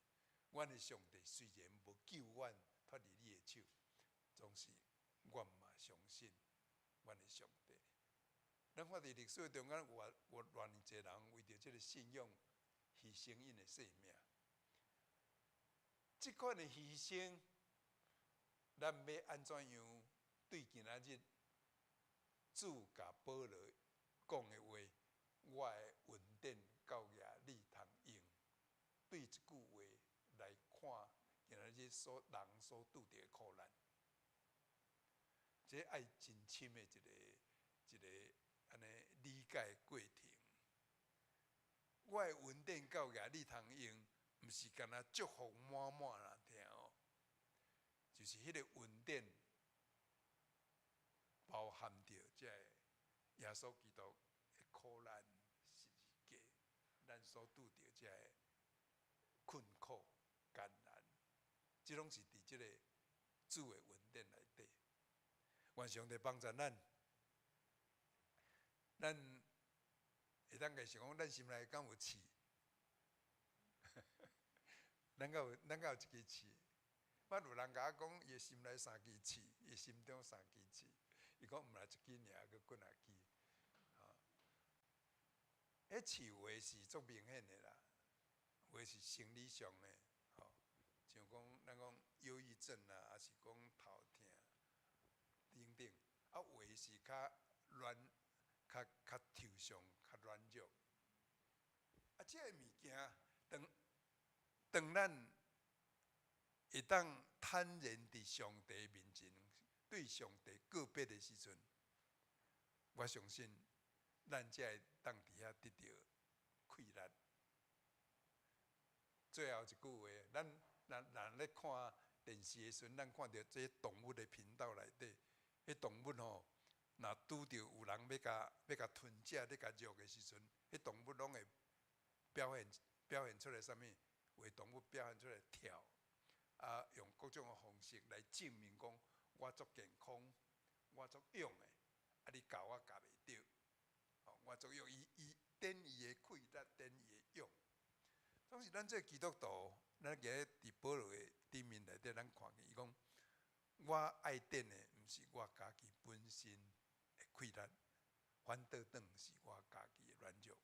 阮的上帝雖然無救阮脫離你的手，總是阮嘛相信阮的上帝。咱看佇歷史中間有有偌爾濟人為著這个信仰犧牲𪜶的性命。這款的犧牲，咱欲按怎樣對今仔日主共保羅講的話，我的恩典夠額你通用，對這句話來看今仔日所人所拄著的苦難，這愛真深的一個按呢理解過程。我的恩典夠額你通用，毋是干焦祝福滿滿啦，聽哦，就是彼个恩典包含著這个耶穌基督的苦難十字架，咱所拄著這个困苦艱難，這攏是佇這个主的恩典內底。願上帝幫助咱，咱會當共想講，咱心內敢有刺？咱敢有一支刺？捌有人共我講，伊的心內三支刺，伊心中三支刺。伊講毋但一支爾，閣幾若支。彼饲有的是足明显的啦，有的是生理上的，吼，像讲咱讲忧郁症啊，抑是讲头疼等等，啊，有的是较软、较抽象、较软弱。啊，这个物件，当咱会当坦然伫上帝面前，对上帝告别的时阵，我相信咱才会当伫遐得著气力。最后一句话，咱咧看电视的时阵，咱看著这动物的频道内底，彼动物吼，若拄著有人欲共吞食、咧共虐的时阵，彼动物拢会表现出来啥物？有的动物表现出来跳，啊，用各种的方式来证明讲我足健康，我足勇的，啊，你咬我咬袂著，吼，我足勇，伊展伊的气力，展伊的勇。总是咱这基督徒，咱今日伫保罗的顶面内底，咱看见伊讲，我爱展的，毋是我家己本身的气力，反倒转是我家己的软弱。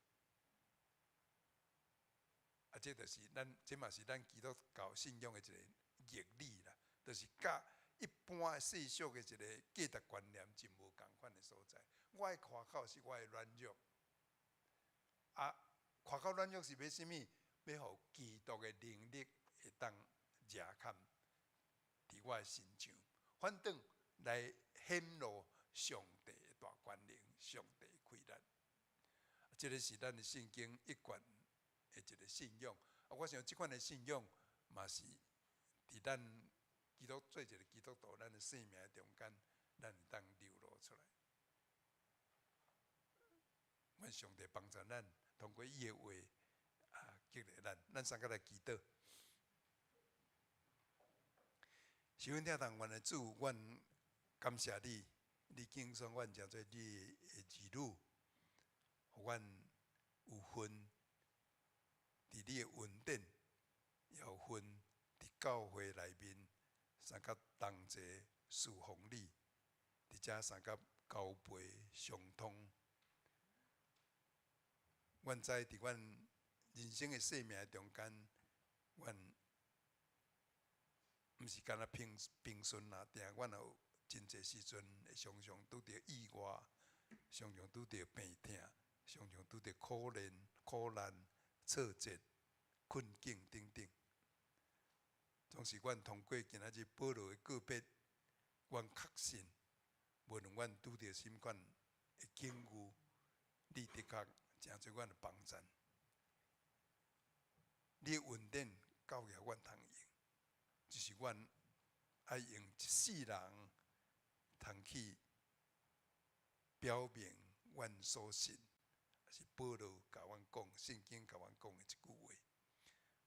啊，这就是咱，这嘛是咱基督教信仰的一个逆理啦，就是佮一般世俗的一个价值观念真无仝款的所在。我的夸口是我的软弱，啊，夸口软弱是欲啥物？欲予基督的能力会当遮盖伫我的身上，反转来显露上帝的大权能、上帝的气力。这个是咱的圣经一贯的一个信仰。啊，我想这款的信仰嘛是伫咱基督做一个基督徒，咱的生命中间，咱会当流露出来。愿上帝帮助咱，通过伊的话啊，激励咱。咱三个来祈祷。是阮疼痛阮的主，阮感谢你，你拣选阮成做你的儿女，予阮有份伫你的恩典，也有份伫教会内面相佮同齐侍奉你，伫遮相佮交陪相通。阮知伫阮人生的生命中间，阮毋是干焦平平顺啊，定阮也有真济时阵会常常拄著意外，常常拄著病痛，常常拄著苦难、苦难、挫折、困境等等。总是阮通过今仔日保罗的告别，阮确信，无论阮拄著啥物款的境遇，你的确成做阮的帮助。你的恩典够额阮通用，只是阮爱用一世人通去表明阮所信，是保罗共阮讲，圣经共阮讲的一句话。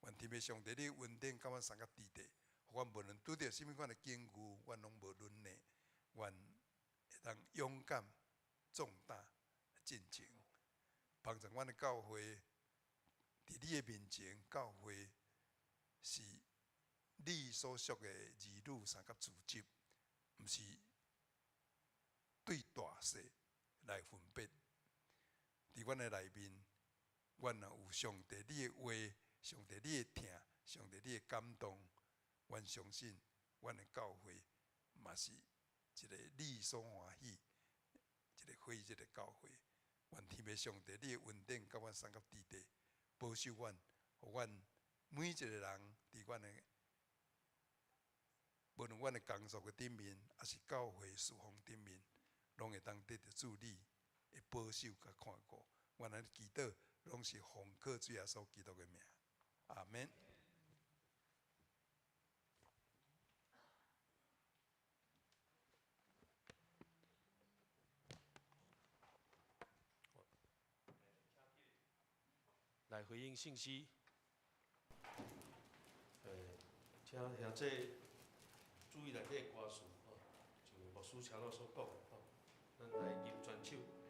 愿天父上帝，你恩典佮阮相佮伫咧，予阮无论拄著啥物款的境遇，阮拢无软弱，阮会当勇敢、壮胆进前，帮助阮的教会伫你的面前，教会是你所属的儿女相佮组织，毋是对大细来分别。伫阮的内面，阮若有上帝你的话，上帝你的疼，上帝你的感动，阮相信阮的教会嘛是一个你所欢喜、一个火热的教会。愿天父上帝你的恩典佮阮相佮伫咧，保守阮，予阮每一个人伫阮的，无论阮的工作的顶面，抑是教会事奉顶面，拢会当得著主你的保守佮看顾。阮按呢祈祷，拢是奉靠主耶稣基督的名。阿免。来回应信息。请兄弟注意内底的歌词吼，像牧师请我所讲的吼，咱来吟全首。主。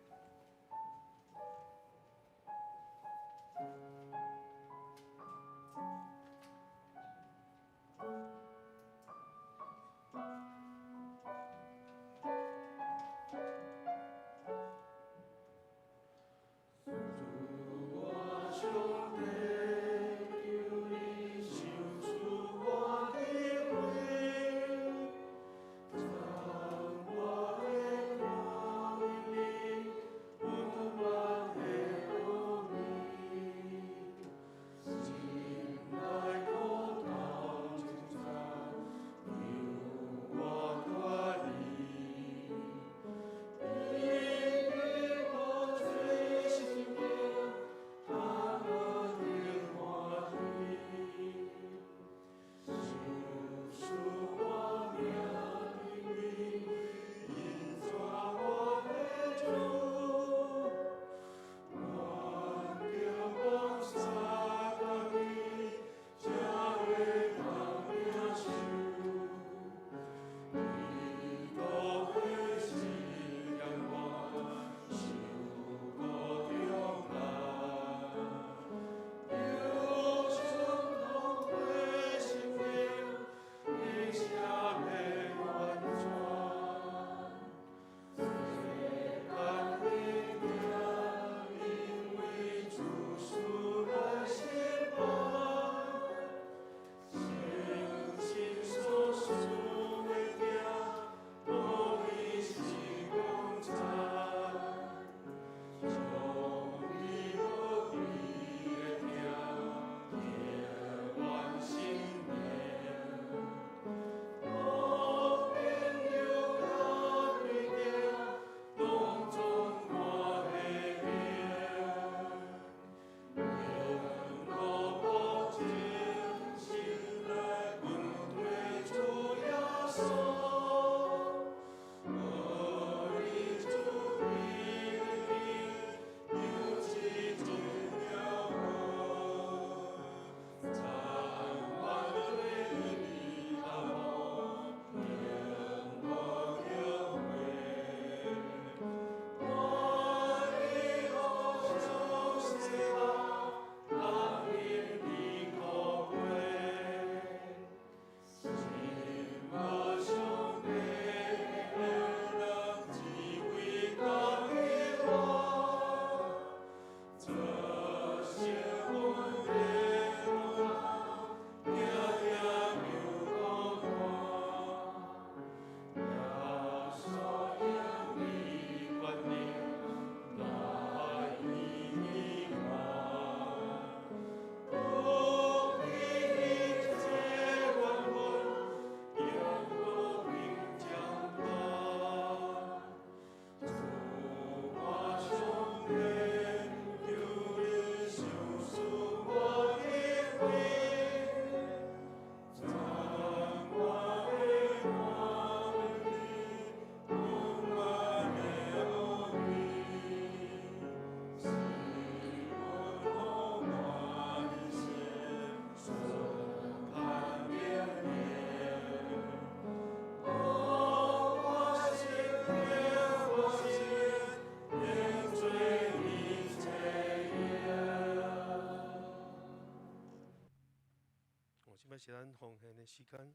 獻的時間。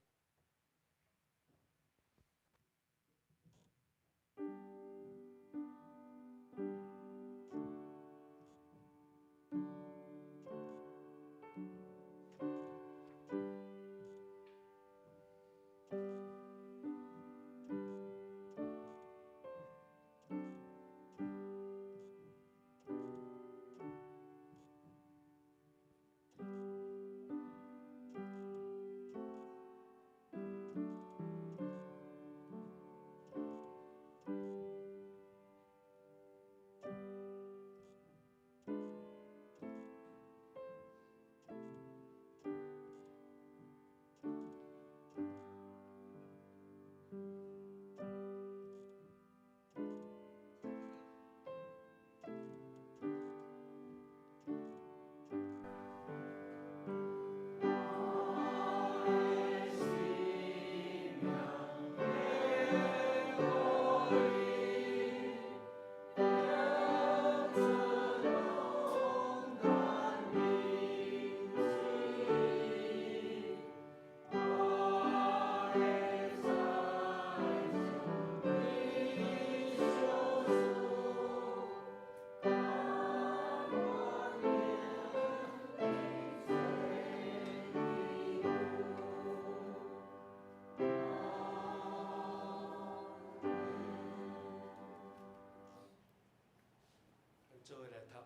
做伙來讀。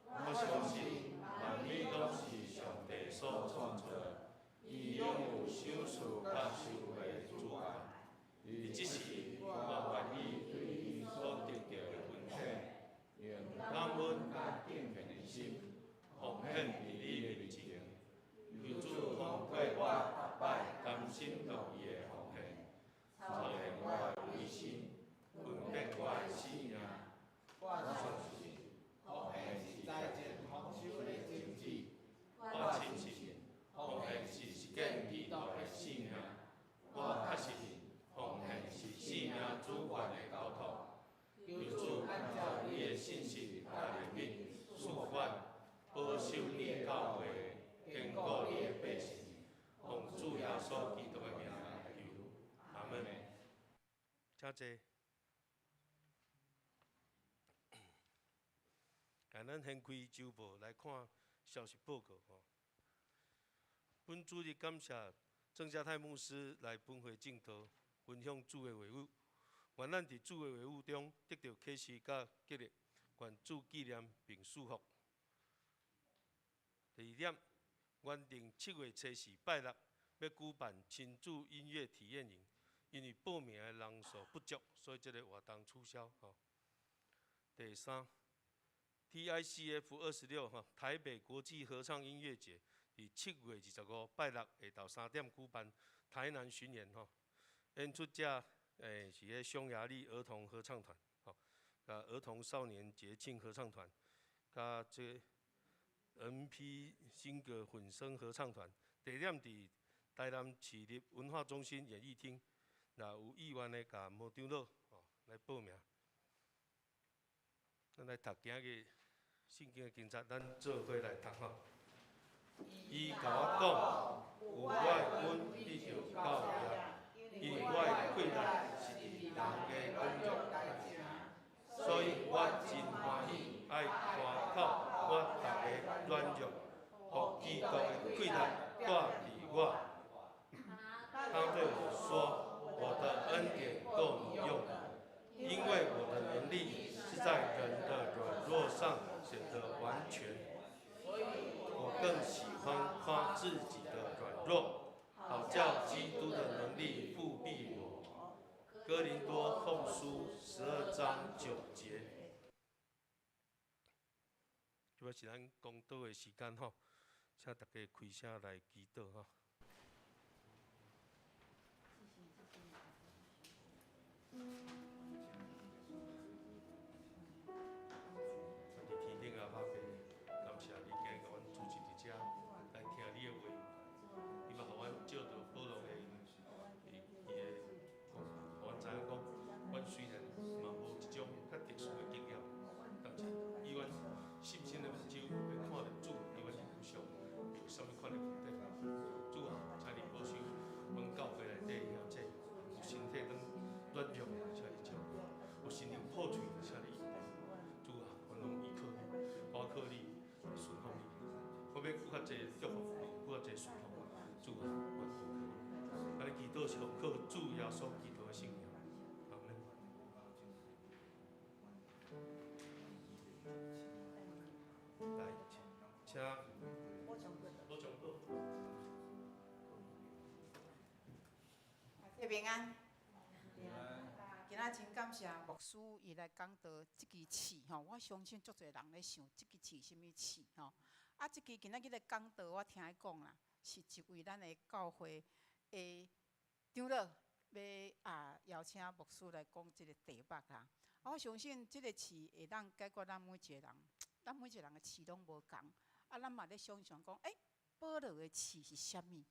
我相信萬物攏是上帝所創造，伊擁有賞賜佮收回的主權。佇這時，我願意對伊所得著的恩典，用感恩佮敬虔的心，奉獻佇你的面前。求主通過我逐擺甘心樂意的奉獻，操練我的偽心，分別我的性命。我相信奉獻是財政豐收的種子。我深信奉獻是實踐基督的生命。我確信奉獻是生命主權的交託。求主按照你的信實佮憐憫賜福，保守你的教會，堅固你的百姓。奉主耶穌基督的名求，阿門。請坐。咱掀開週報來看消息報告吼。本主日感謝鄭家泰牧師來本會證道，分享主的話語。願咱佇主的話語中得著啟示佮激勵，願主紀念並賜福。第二點，原定7月初四拜六欲舉辦親子音樂體驗營，因為報名的人數不足，所以這个活動取消吼。第三，TICF 26哈台北國際合唱音樂節，佇7月25拜六下晝3點舉辦台南巡演吼，演出者是彼匈牙利兒童合唱團吼，佮兒童少年節慶合唱團，佮這 MP 新歌混聲合唱團。地點佇台南市立文化中心演藝廳，若有意願的，共毛長老吼來報名。咱來讀今日聖經的經節，咱做伙來讀吼。伊共我講，有我的恩你就夠矣，因為我的氣力是佇人的軟弱內成，所以我真歡喜愛誇口我逐个軟弱，予基督的氣力住佇我。他對我說：我的恩典夠你用的，因為我的能力是在人的軟弱上顯得完全。我更喜歡誇自己的軟弱，好叫基督的能力覆庇我。哥林多後書12章9節。這擺是咱講道的時間吼，請大家開聲來祈禱吼。伫天頂阿爸父，感謝你今日共阮組織佇遮來聽你的話，你嘛予阮借著保羅的伊伊的講，予阮知影講，阮雖然嘛無這種較特殊的經驗，但是以阮信心的目睭欲看著主佇阮身上有啥物款的恩典。主啊，欲閣較濟祝福，閣較濟祝福，主啊，我求你，咱祈禱是奉靠主耶穌基督的聖名，阿門。來，請。羅長老。大家平安。今仔真感謝牧師伊來講道這支刺吼，我相信足濟人咧想這支刺啥物刺吼。啊，這支今仔日咧講道，我聽伊講啦，是一位咱的教會的長老欲啊邀請牧師來講這個題目啦。啊，我相信這個刺會當解決咱每一個人，咱每一個人的刺攏無仝。啊，咱嘛咧想象講，欸，保羅的刺是啥物？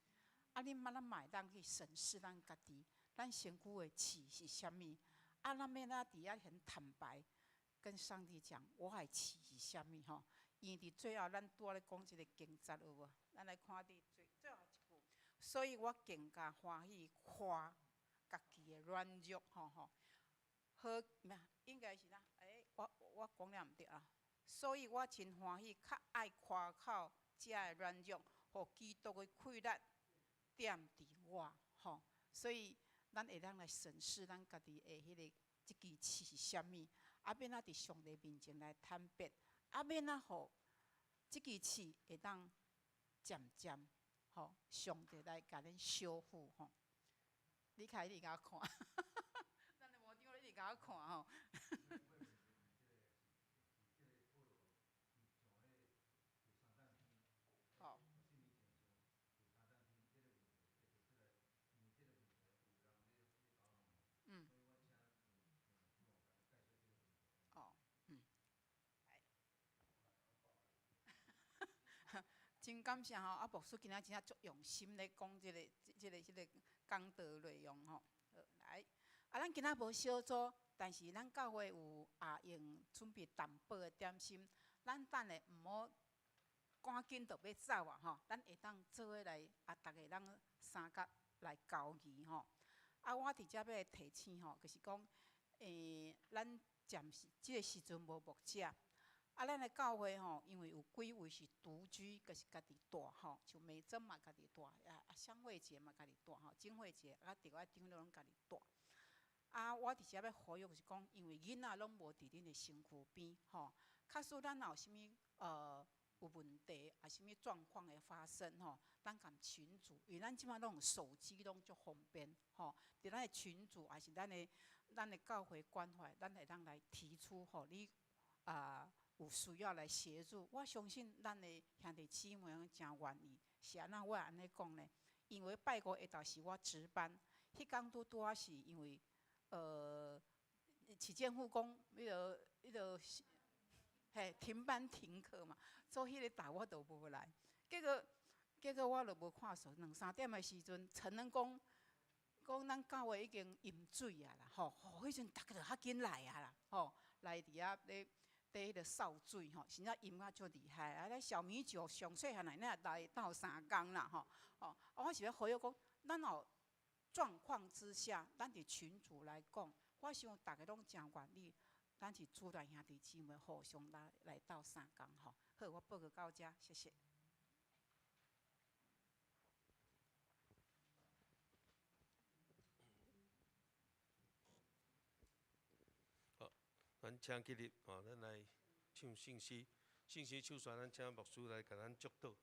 啊，恁嘛咱嘛會當去審視咱家己，咱身軀的刺是啥物？啊，咱欲按怎佇遐很坦白，跟上帝講，我的刺是啥物吼？因為佇最後，咱拄仔咧講這個經節有無？咱來看佇最最後一句，所以我更加歡喜誇家己的軟弱吼吼。好，咩？應該是哪？欸，我我講了毋對啊。所以我真歡喜，較愛誇口這个軟弱，予基督的氣力踮佇我吼。所以咱會當來審視咱家己的彼個這支刺是啥物，啊，欲按怎佇上帝面前來坦白，啊，欲按怎予這支刺會當漸漸吼，上帝來共恁修復吼。你開你共我看，咱的無長你共我看吼。好。嗯。哦，嗯。真感謝吼，啊，牧師今仔真正足用心咧講這個、這個、這個講道內容吼。好，來，啊，咱今仔無小組，但是咱教會有啊用準備淡薄的點心，咱等下毋好趕緊就欲走啊吼，咱會當做伙來啊，逐个咱相佮來交誼吼。啊，我佇遮欲提醒吼，就是講，咱暫時這个時陣無牧者。啊，咱的教會吼，因為有幾位是獨居，就是家己蹛吼，像美珍嘛家己蹛，啊啊香慧姐嘛家己蹛吼，金慧姐啊，佇我長老攏家己蹛。啊，我佇遮欲呼籲就是講，因為囡仔攏無佇恁的身軀邊吼，假使咱若有啥物有問題，啊啥物狀況會發生吼，咱共群組，因為咱這擺攏用手機攏足方便吼，佇咱的群組，抑是咱的教會關懷，咱會當來提出吼，你啊有需要來協助，我相信咱的兄弟姊妹攏誠願意。是按怎我會按呢講呢？因為拜五下晝是我值班，彼工拄拄仔是因為市政府講彼个彼个嘿停班停課嘛，所以彼个晝我就無來。結果結果我就無看數，兩三點的時陣，陳能講講咱教會已經淹水啊啦，吼，吼，彼陣逐家就較緊來啊啦，吼，來佇遐咧。佇彼个掃水吼，實在淹甲足厲害啊！咧小米酒上細漢來，咱也來鬥相共啦吼。吼，啊，我是欲呼籲講，咱若狀況之下，咱佇群組來講，我想逐家攏誠願意，咱是主內兄弟姊妹互相來來鬥相共吼。好，我報告到遮，謝謝。好，咱請起立，吼，咱來唱聖詩。聖詩唱煞，咱請牧師來共咱祝禱。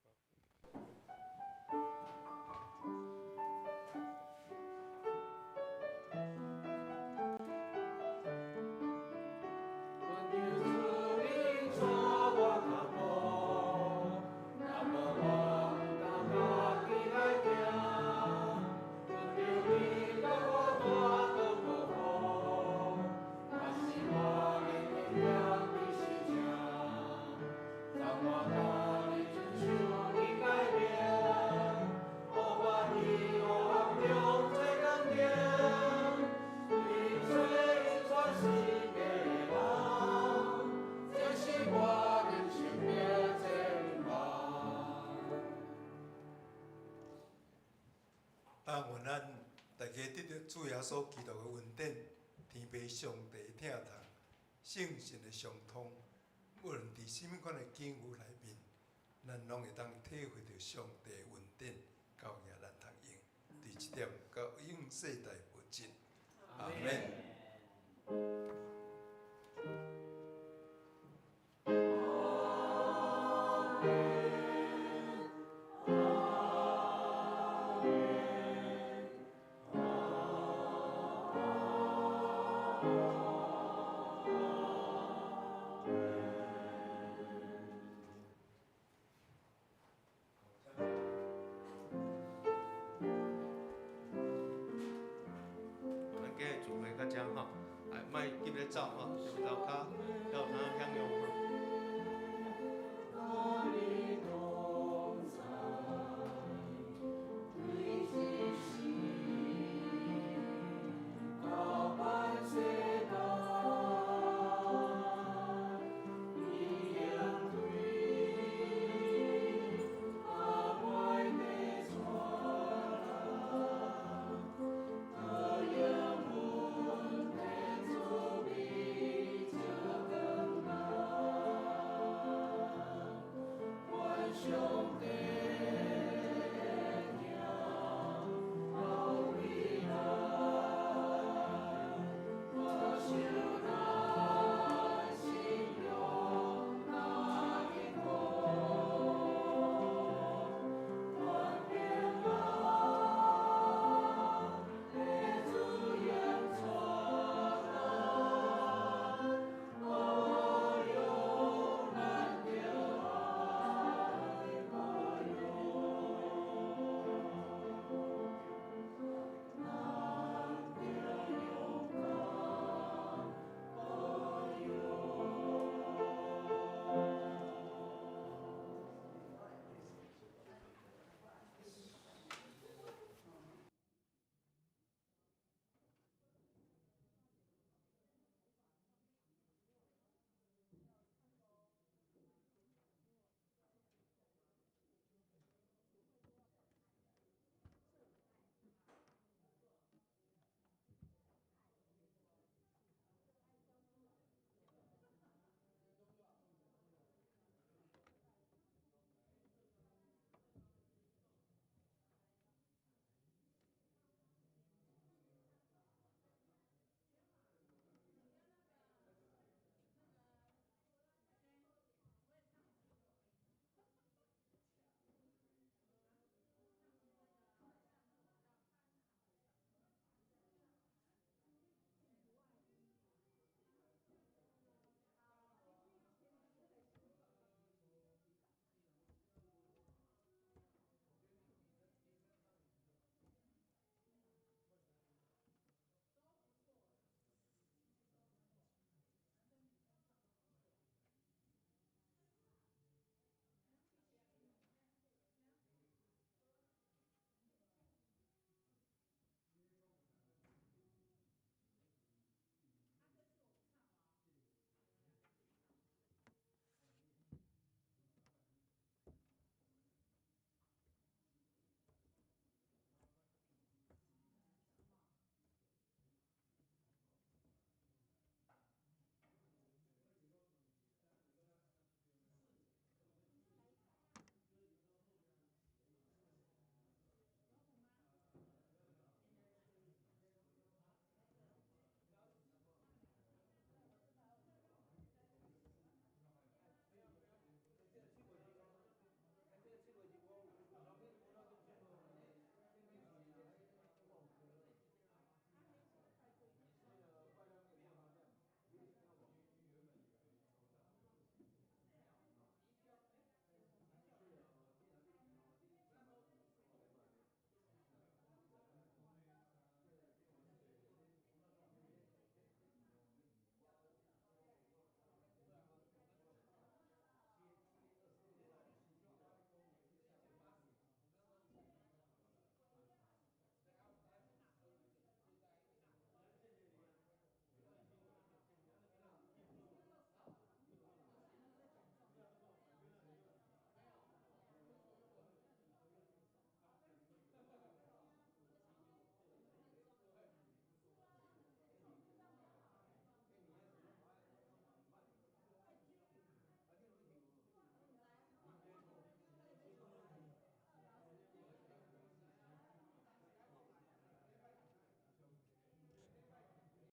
但願咱大家得著主耶穌基督的恩典，天父上帝的疼痛，聖神的相通，無論佇啥物款的境遇內面，咱攏會當體會著上帝恩典，夠額咱通用。佇這點到永世代無盡。阿們。咱今日聚會到遮吼，哎，莫急咧走吼，踮樓跤，還有通享用。